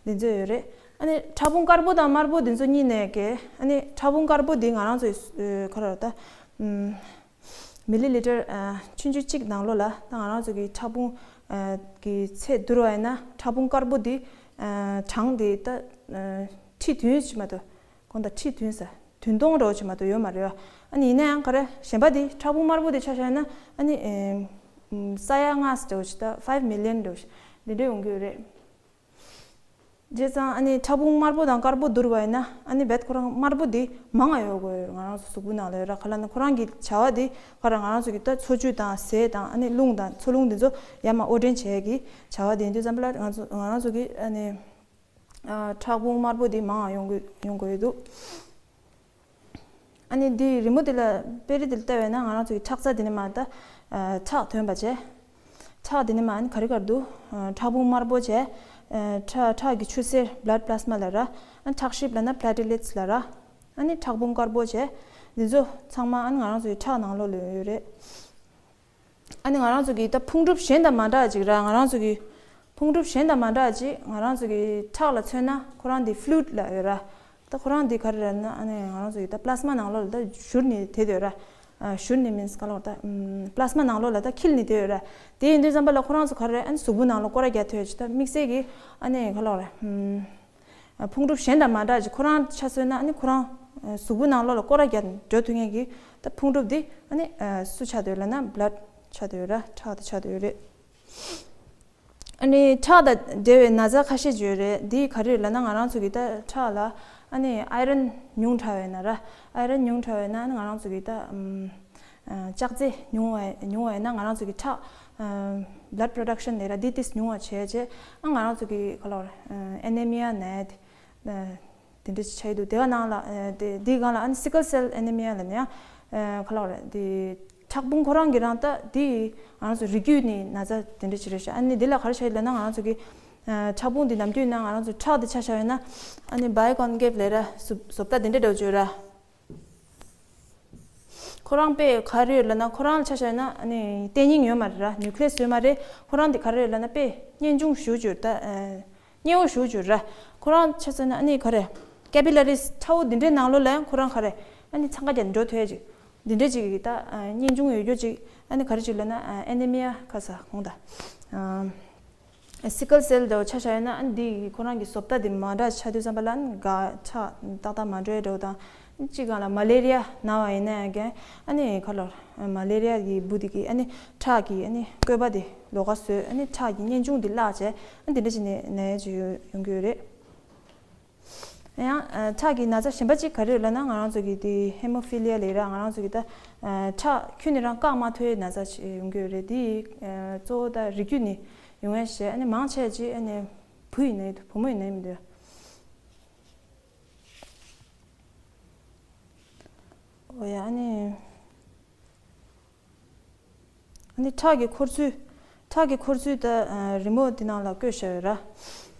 དེ་ཚོ་ཡོད་རེད། ཨ་ནི་ཕྲ་ཕུང་དཀར་པོ་དང་དམར་པོ་དེ་ཚོ་གཉིས་ནས་ཀྱི་ཨ་ནི་ཕྲ་ཕུང་དཀར་པོ་དེ་ང་རང་ཚོ་ཨ་ག་རེ་ད་ཨམ། མི་ལི་ལི་ཊར་ཨ་ཆུང་ཆུང་གཅིག་ནང་ལོགས་ལ་ད་ང་རང་ཚོ་གི་ཕྲ་ཕུང་ཨ་གི་ཚད་བསྡུར་བ་ཡིན་ན་ཕྲ་ཕུང་དཀར་པོ་འདི་ཨ་གྲངས་འདི་ད་ཨ་ཁྲི་བདུན་ཞིག་མ་གཏོགས་གོང་ད་ཁྲི་བདུན་ས་བདུན་སྟོང་འདྲ་བོ་ཞིག་མ་གཏོགས་ཡོད་མ་རེད་བ། ཨ་ནི་ཡིན་ན་ཡང་ག་རེ་གཞན་པ་འདི་ཕྲ་ཕུང་དམར་པོ་འདི་ཆ་བཞག་ན་ཨ་ནི་ཨ་ས་ཡ་ལྔ་ཙམ་འདྲ་བོ་ཞིག་ད་ཕའིབ་མི་ལི་ཡོན་འདྲ་བོ་ཞིག་འདི་འདྲ་ཡོང་གི་ཡོད་རེད། བྱས་ཙང་ཨ་ནི་ཕྲ་ཕུང་དམར་པོ་དང་དཀར་པོ་བསྡུར་བ་ཡིན་ན་ཨ་ནི་རྦད་ཁོ་རང་དམར་པོ་འདི་མང་ང་ཡོད་དགོས་ཡོད། ང་རང་ཚོ་གཟུགས་པོ་ནང་ལ་ཡོད་ར། ག་ལབ་ན་ཁོ་རང་གི་བྱ་བ་འདི་ག་རེ། ང་རང་ཚོ་གི་ད་འཚོ་བཅུད་དང་ཟས་དང་ཨ་ནི་རླུང་དང་འཚོ་རླུང་འདི་ཚོ་ཡར་མར་དབོར་འདྲེན་བྱེད་ཡས་ཀྱི་བྱ་བ་འདི་ཡིན་དུས་ཙམ་པ་ལ་ང་ཚོ་ང་རང་ཚོ་གི་ཨ་ནི་ཨ་ཕྲ་ཕུང་དམར་པོ་འདི་མང་ང་ཡོང་གི་ཡོང་དགོས་ཡོད་འདུག་ཨ་ནི་འདི་རི་མོ་འདི་ལ་དཔེ་རིས་འདི་ལ་ལྟ་བས་ན་ང་རང་ཚོ་གི་ཁྲག་རྩ་འདི་ནས་མར་ད་ཨ་ཁྲག་ཐོན་པ་བྱས། ཁྲག་འདི་ནས་མར་ཨ་ནི་ག་རེ་ག་རེ་འདུག་ཨ་ཕྲ་ཕུང་དམར་པོ་བྱས། ཨ་ཁྲག་ཁྲག་གི་ཆུ་སེར་blood plasma ལབ་ར། ཨ་ནི་ཁྲག་ཤེད་ལབ་ན་platelets ལབ་ར། ཨ་ནི་ཕྲ་ཕུང་དཀར་པོ་བྱས། འདི་ཚོ་ཚང་མ་ཨ་ནི་ང་རང་ཚོ་གི་ཁྲག་ནང་ལོགས་ལ་ཡོད་རེད། ཨ་ནི་ང་རང་ཚོ་གི་ད་ཕུང་གྲུབ་གཞན་དང་མ་འདྲ་ཅིག་ར། ང་རང་ཚོ་གི་ཕུང་གྲུབ་གཞན་དང་མ་འདྲ་ཅིག་ང་རང་ཚོ་གི་ཁྲག་ལ་མཚོན་ན་ཁོ་རང་འདི་fluid ལབ་ཡོད་ར། ད་ཁོ་རང་འདི་ག་རེ་རེད་ན་ཨ་ནི་ང་རང་ཚོ་གི་ད་plasma ནང་ལོགས་ལ་ད་བཞུར་ནས་དེད་ཡོད་ར། ཨ་བཞུར་ནས་means ག་ལབ་ད་plasma ནང་ལོགས་ལ་ད་འཁྱིལ་ནས་དེད་ཡོད་ར། དེ་ཡིན་དུས་ཙམ་པ་ལ་ཁོ་རང་ཚོ་ག་རེ་རེད། ཨ་ནི་གཟུགས་པོ་ནང་ལ་སྐོར་ར་རྒྱག་ཐུབ་ཡ་ཅིག་ད་དམིགས་བསལ་གྱི་ཨ་ནི་ག་ལབ་རེད། ཕུང་གྲུབ་གཞན་དང་མ་འདྲ་ཅིག་ཁོ་རང་ཆ་མཚོན་ན་ཨ་ནི་ཁོ་རང་གཟུགས་པོ་ནང་ལོགས་ལ་སྐོར་ར་རྒྱག་འགྲོ་ཐུབ་མཁན་གྱི་ད་ཕུང་གྲུབ་འདི་ཨ་ནི་སུ་ཆགས་བསྡད་ཡོད་ལབ་ན་blood ཆགས་བསྡད་ཡོད་ར། ཁྲག་དེ་ཆགས་བསྡད་ཡོད་རེད། ཨ་ནི་ཁྲག་དང་འབྲེལ་བའི་ན་ཚ་ཁ་ཤས་ཅིག་ཡོད་རེད། འདི་ག་རེ་ཡོད་ལབ་ན་ང་རང་ཚོ་གི་ད་ཁྲག་ལ་ཨ་ནི་iron ཉུང་དྲགས་པ་ཡིན་ན་ར། iron ཉུང་དྲགས་པ་ཡིན་ན་ཨ་ནི་ང་རང་ཚོ་གི་ད་ཨམ། ལྕགས་རྩི་ཉུང་བ་ཉུང་བ་ཡིན་ན་ང་རང་ཚོ་གི་ཁྲག blood production ལས་ར་འདི་ཏིས་ཉུང་བ་བྱས་རྗེས་ཨ་ང་རང་ཚོ་གི་ག་ལབ་རེད། anemia ནད་དེ་འདྲ་ཅིག་ཆགས་ཡི་འདུག་དེ་ག་ནང་ལ་དེ་འདི་སྒང་ལ་ཨ་ནི་sickle cell anemia ལབ་ནས་ཡང་ག་ལབ་རེད། འདི་ཕྲ་ཕུང་ཁོ་རང་གི་རང་ད་འདི་ང་རང་ཚོ་རིགས་རྒྱུད་ནས་ན་ཚ་དེ་འདྲ་ཅིག་རེད་ཤག་ཨ་ནི་འདི་ལ་ག་རེ་བྱས་ཡོད་ལབ་ན་ང་རང་ཚོ་གི་ཕྲ་ཕུང་འདི་ནམ་རྒྱུན་ན་ང་རང་ཚོ་ཁྲག་འདི་ཆ་བཞག་ཡོད་ན་ཨ་ནི་bicon cave ལས་ར་བཟོ་བཟོ་ལྟ་དེ་འདྲ་འདྲ་བོ་ཅིག་ཡོད་ར། ཁོ་རང་དཔེ་ག་རེ་ཡོད་ལབ་ན་ཁོ་རང་ལ་ཆ་བཞག་ན་ཨ་ནི་ལྟེ་སྙིང་ཡོད་མ་རེད་ར། nucleus ཡོད་མ་རེད། ཁོ་རང་དེ་ག་རེ་ཡོད་ལབ་ན་དཔེ་གཉེན་ཆུང་ཞེ་པོ་ཅིག་ཡོད་རེད་ད། གཉེ་བོ་ཞེ་པོ་ཅིག་ཡོད་རེད། ཁོ་རང་ཆ་མཚོན་ན་ཨ་ནི་ག་རེ་capillaries ཁྲ་བོ་འདི་འདྲའི་ནང་ལོགས་ལ་ཡང་ཁོ་རང་ག་རེ་ཨ་ནི་འཚང་ཁ་རྒྱག་འགྲོ་ཐུབ་ཡ་ཅིག་འདི་འདྲའི་ཅིག་ད་གཉེན་ཆུང་ཡོད་རྒྱུ་ཅིག་ཨ་ནི་ག་རེ་ཅིག་ལབ་ན་anemia ཁ་ས་གོང་ད། sickle cell འདྲ་བོ་ཆ་བཞག་ཡོད་ན་ཨ་ནི་འདི་ཁོ་རང་གི་བཟོ་ལྟ་འདི་མ་འདྲ་ཆགས་དུས་ཙམ་པ་ལ་ཨ་ནི་འགག་ཆགས་ཏག་ཏག་མ་འགྲོ་ཡ་འདྲ་བོ་དང་། གཅིག་སྒང་ལ་མ་ལེ་རི་ཡ་ན་བ་ཡིན་ན་ཡང་ཨ་ནི་ག་ལབ་མ་ལེ་རི་ཡ་གི་འབུ་འདི་གི་ཨ་ནི་ཁྲག་གི་ཨ་ནི་བཀོད་པ་འདི་ལོགས་ཀ་བཟོས་ཨ་ནི་ཁྲག་གི་གཉེན་ཆུང་འདི་བརླག་བྱས་ཨ་ནི་འདི་འདྲ་བྱས་ནས་ན་ཡ་ཅིག་ཡོང་ཡོང་གི་ཡོད་རེད། ཡང་ཁྲག་གི་ན་ཚ་གཞན་པ་གཅིག་ག་རེ་ཡོད་ལབ་ན་ང་རང་ཚོ་གི་དེ་hemophilia ལབ་ར། ང་རང་ཚོ་གི་ད་ཁྲག་ཁྱོན་ནས་རང་བཀག་མ་ཐུབ་པའི་ན་ཚ་ཅིག་ཡོང་གི་ཡོད་རེད། དེ་གཙོ་བོ་ད་རིགས་རྒྱུད་ནས་ཡོང་ཡ་ཞེས་ཨ་ནི་མང་ཆེ་ཅིག་ཨ་ནི་བུ་ཡིན་ནའི་འདུག་བུ་མོ་ཡིན་ནའི་མི་འདུག་འོ་ཡ་ཨ་ནི། ཨ་ནི་ཁྲག་གི་འཁོར་ཚུལ། ཁྲག་གི་འཁོར་ཚུལ་ད་རི་མོ་འདི་ནང་ལ་བཀོད་བཞག་ཡོད་ར།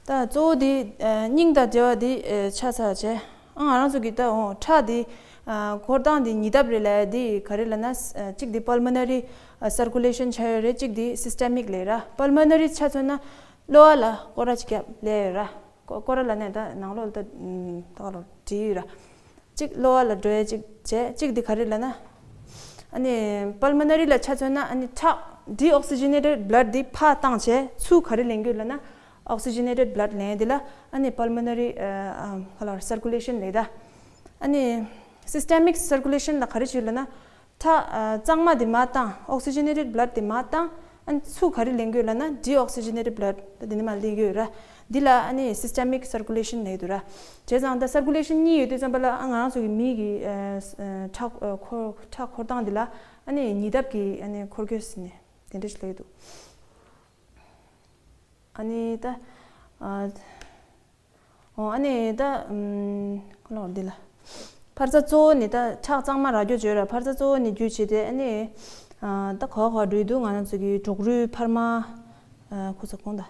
ད་གཙོ་བོ་འདི་སྙིང་དང་འབྲེལ་བ་འདི་ཆགས་ཚར་བྱས། ཨ་ང་རང་ཚོ་གི་ད་འོ་ཁྲག་འདི་འཁོར་སྟངས་འདི་ཉིས་ལྡབ་རེད་ལབ་ཡ་འདི་ག་རེ་ལབ་ན་གཅིག་འདི་pulmonary circulation ཆགས་ཡོད་རེད། གཅིག་འདི་systemic ལབ་ར། pulmonary ཆ་མཚོན་ན་གློ་བ་ལ་སྐོར་ར་ཅིག་བརྒྱབ་ལབ་ཡོད་ར། སྐོར་ར་ལབ་ནས་ད་ནང་ལོགས་ལ་ད་ད་ག་ལོ་བྲིས་ཡོད་ར། གཅིག་གློ་བ་ལ་འགྲོ་ཡ་གཅིག་བྱས། གཅིག་འདི་ག་རེ་ལབ་ན། ཨ་ནི་pulmonary ལ་ཆ་མཚོན་ན་ཨ་ནི་ཁྲག་deoxygenated blood འདི་ཕར་བཏང་བྱས་ཚུར་ག་རེ་ལེན་གྱི་ཡོད་ལབ་ན་oxygenated blood ལེན་ཡ་འདི་ལ་ཨ་ནི་pulmonary ག་ལ་circulation ལབ་ད། ཨ་ནི་systemic circulation ལ་ག་རེ་བྱེད་ལབ་ན། ཁྲག་གཙང་མ་དེ་མར་བཏང་། oxygenated blood དེ་མར་བཏང་། ཨ་ནི་ཚུར་ག་རེ་ལེན་གྱི་ཡོད་ལབ་ན་deoxygenated blood ད་དེ་ནས་མར་ལེན་གྱི་ཡོད་ར། འདི་ལ་ཨ་ནི་systemic circulation ལབ་ཀྱི་འདུག་ར། བྱས་ཙང་ད་circulation གཉིས་ཡོད་དུས་ཙམ་པ་ལ་ཨ་ང་རང་ཚོ་གི་མིག་གི་ཁྲག་འཁོར་ཁྲག་འཁོར་སྟངས་འདི་ལ་ཨ་ནི་ཉིས་ལྡབ་ཀྱི་ཨ་ནི་འཁོར་དགོས་ཟེར་ནས་དེ་འདྲ་ཞིག་ལབ་ཀྱི་འདུག་ཨ་ནི་ད། ཨོ་ཨ་ནི་ད་ཨམ་ཁོ་ལོ་འདི་ལ། འཕར་རྩ་གཙོ་བོ་ནི་ད་ཁྲག་གཙང་མ་རག་རྒྱུ་བྱོས་ར། འཕར་རྩ་གཙོ་བོ་ནི་རྒྱུ་བྱེད་དེ་ཨ་ནི་ཨ་ད་ག་བ་ག་བ་འགྲོ་ཡི་འདུག་ང་རང་ཚོ་གི་གྲོག་རུས་འཕར་མ། ཨ་ཁོ་ཚོ་གོང་ད།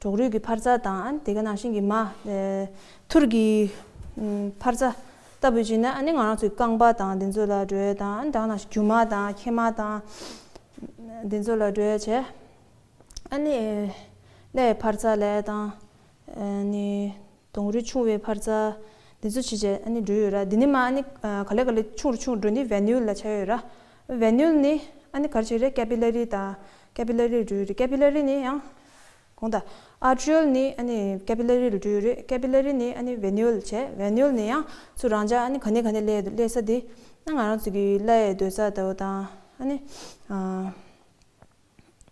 གྲོག་རུས་ཀྱི་འཕར་རྩ་དང་ཨ་ནི་དེ་ག་ནང་བཞིན་གྱི་མ། ཨ་ཐུར་གྱི་ཨམ་འཕར་རྩ་ལྟ་བུ་བྱས་ན་ཨ་ནི་ང་རང་ཚོའི་རྐང་པ་དང་དེ་ཚོ་ལ་འགྲོ་ཡ་དང་ཨ་ནི་དེ་ག་ནང་བཞིན་རྒྱུ་མ་དང་མཁལ་མ་དང་དེ་ཚོ་ལ་འགྲོ་ཡ་བྱས། ཨ་ནི་ཀླད་འཕར་རྩ་ལབ་ཡ་དང་། ཨ་ནི་གདོང་རུས་ཆུང་བའི་འཕར་རྩ་འདི་ཚོ་ཕྱི་རྗེས་ཨ་ནི་འགྲོ་ཡོད་ར། འདི་ནི་མ་ཨ་ནི་ག་ལེ་ག་ལེ་ཆུང་རུ་ཆུང་རུ་འགྲོ་ནི་venule ལ་ཆགས་ཡོད་ར། venule ནི་ཨ་ནི་ག་རེ་བྱེད་རེད། capillary དང་capillary འགྲོ་ཡོད་རེད། capillary ནི་ཡང་གོང་ད་arteriole ནི་ཨ་ནི་capillary ལ་འགྲོ་ཡོད་རེད། capillary ནི་ཨ་ནི་venule བྱས། venule ནི་ཡང་ཚུར་རང་འཇགས་ཨ་ནི་ག་ནས་ག་ནས་སླེབས་སླེབས་ས་འདི་ཨ་ང་རང་ཚོ་གི་བརླ་ཡས་སྡོད་ས་ལྟ་བུ་དང་ཨ་ནི་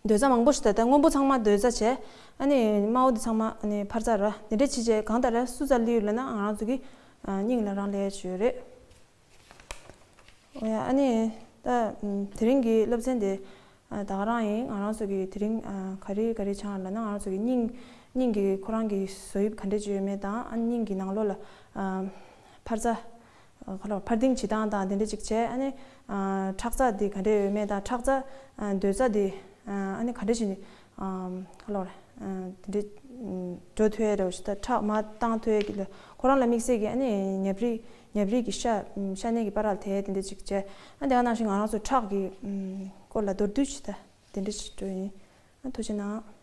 ཨ། འདོད་རྩ་མང་པོ་ཞིག་ད་ལྟ་སྔོན་པོ་ཚང་མ་འདོད་རྩ་བྱས། ཨ་ནི་དམར་པོ་འདི་ཚང་མ་ཨ་ནི་འཕར་རྩ་ར་འདི་འདྲ་བྱས་བྱས་གང་ལྟར་ར་སུ་རྩ་ལུས་ལབ་ན་ང་རང་ཚོ་གི་ཨ་སྙིང་ལ་རང་ལས་ཡ་ཅིག་ཡོད་རེད། འོ་ཡ། ཨ་ནི་ད་དེ་རིང་གི་སློབ་ཚན་དེ་ཨ་ད་ག་རང་ཡིན། ང་རང་ཚོ་གི་དེ་རིང་ཨ་ག་རེ་ག་རེ་སྦྱངས་ལབ་ན་ང་རང་ཚོ་གི་སྙིང་སྙིང་གི་ཁོ་རང་གི་བཟོ་དབྱིབས་ག་འདྲ་ཅིག་ཡོད་མེད་དང་ཨ་སྙིང་གི་ནང་ལོགས་ལ་ཨ་འཕར་རྩ་ཨ་ག་ལ་འཕར་ལྡིང་བྱེད་སྟངས་དང་དེ་འདྲ་ཅིག་བྱས། ཨ་ནི་ཨ་ཁྲག་རྩ་དེ་ག་འདྲ་ཡོད་མེད་དང་ཁྲག་རྩ་ཨ་འདོད་རྩ་དེ་ཨ་ནི་ག་འདྲ་བྱས་ནས་ཨ་ག་ལ་རེད། དེ་འདྲ་འགྲོ་ཐུབ་ཡ་རེད་ཞེ་ད། ཁྲག་མར་བཏང་ཐུབ་ཡ་གི་ལ་ཁོ་རང་ལ་དམིགས་བསལ་གྱི་ཨ་ནི་ཉབ་རིས་ཉབ་རིས་ཀྱི་ཤ་ཤ་གནད་ཀྱི་པར་ལ་དེ་དེ་འདྲ་ཅིག་བྱས། ཨ་དེ་ག་ནང་བཞིན་ང་རང་ཚོ་ཁྲག་གི་སྐོར་ལ་མདོར་བསྡུས་ཞེ་ད་དེ་འདྲ་ཞིག་འགྲོ་ཡིན། ཨ་ཐུགས་རྗེ་གནང་།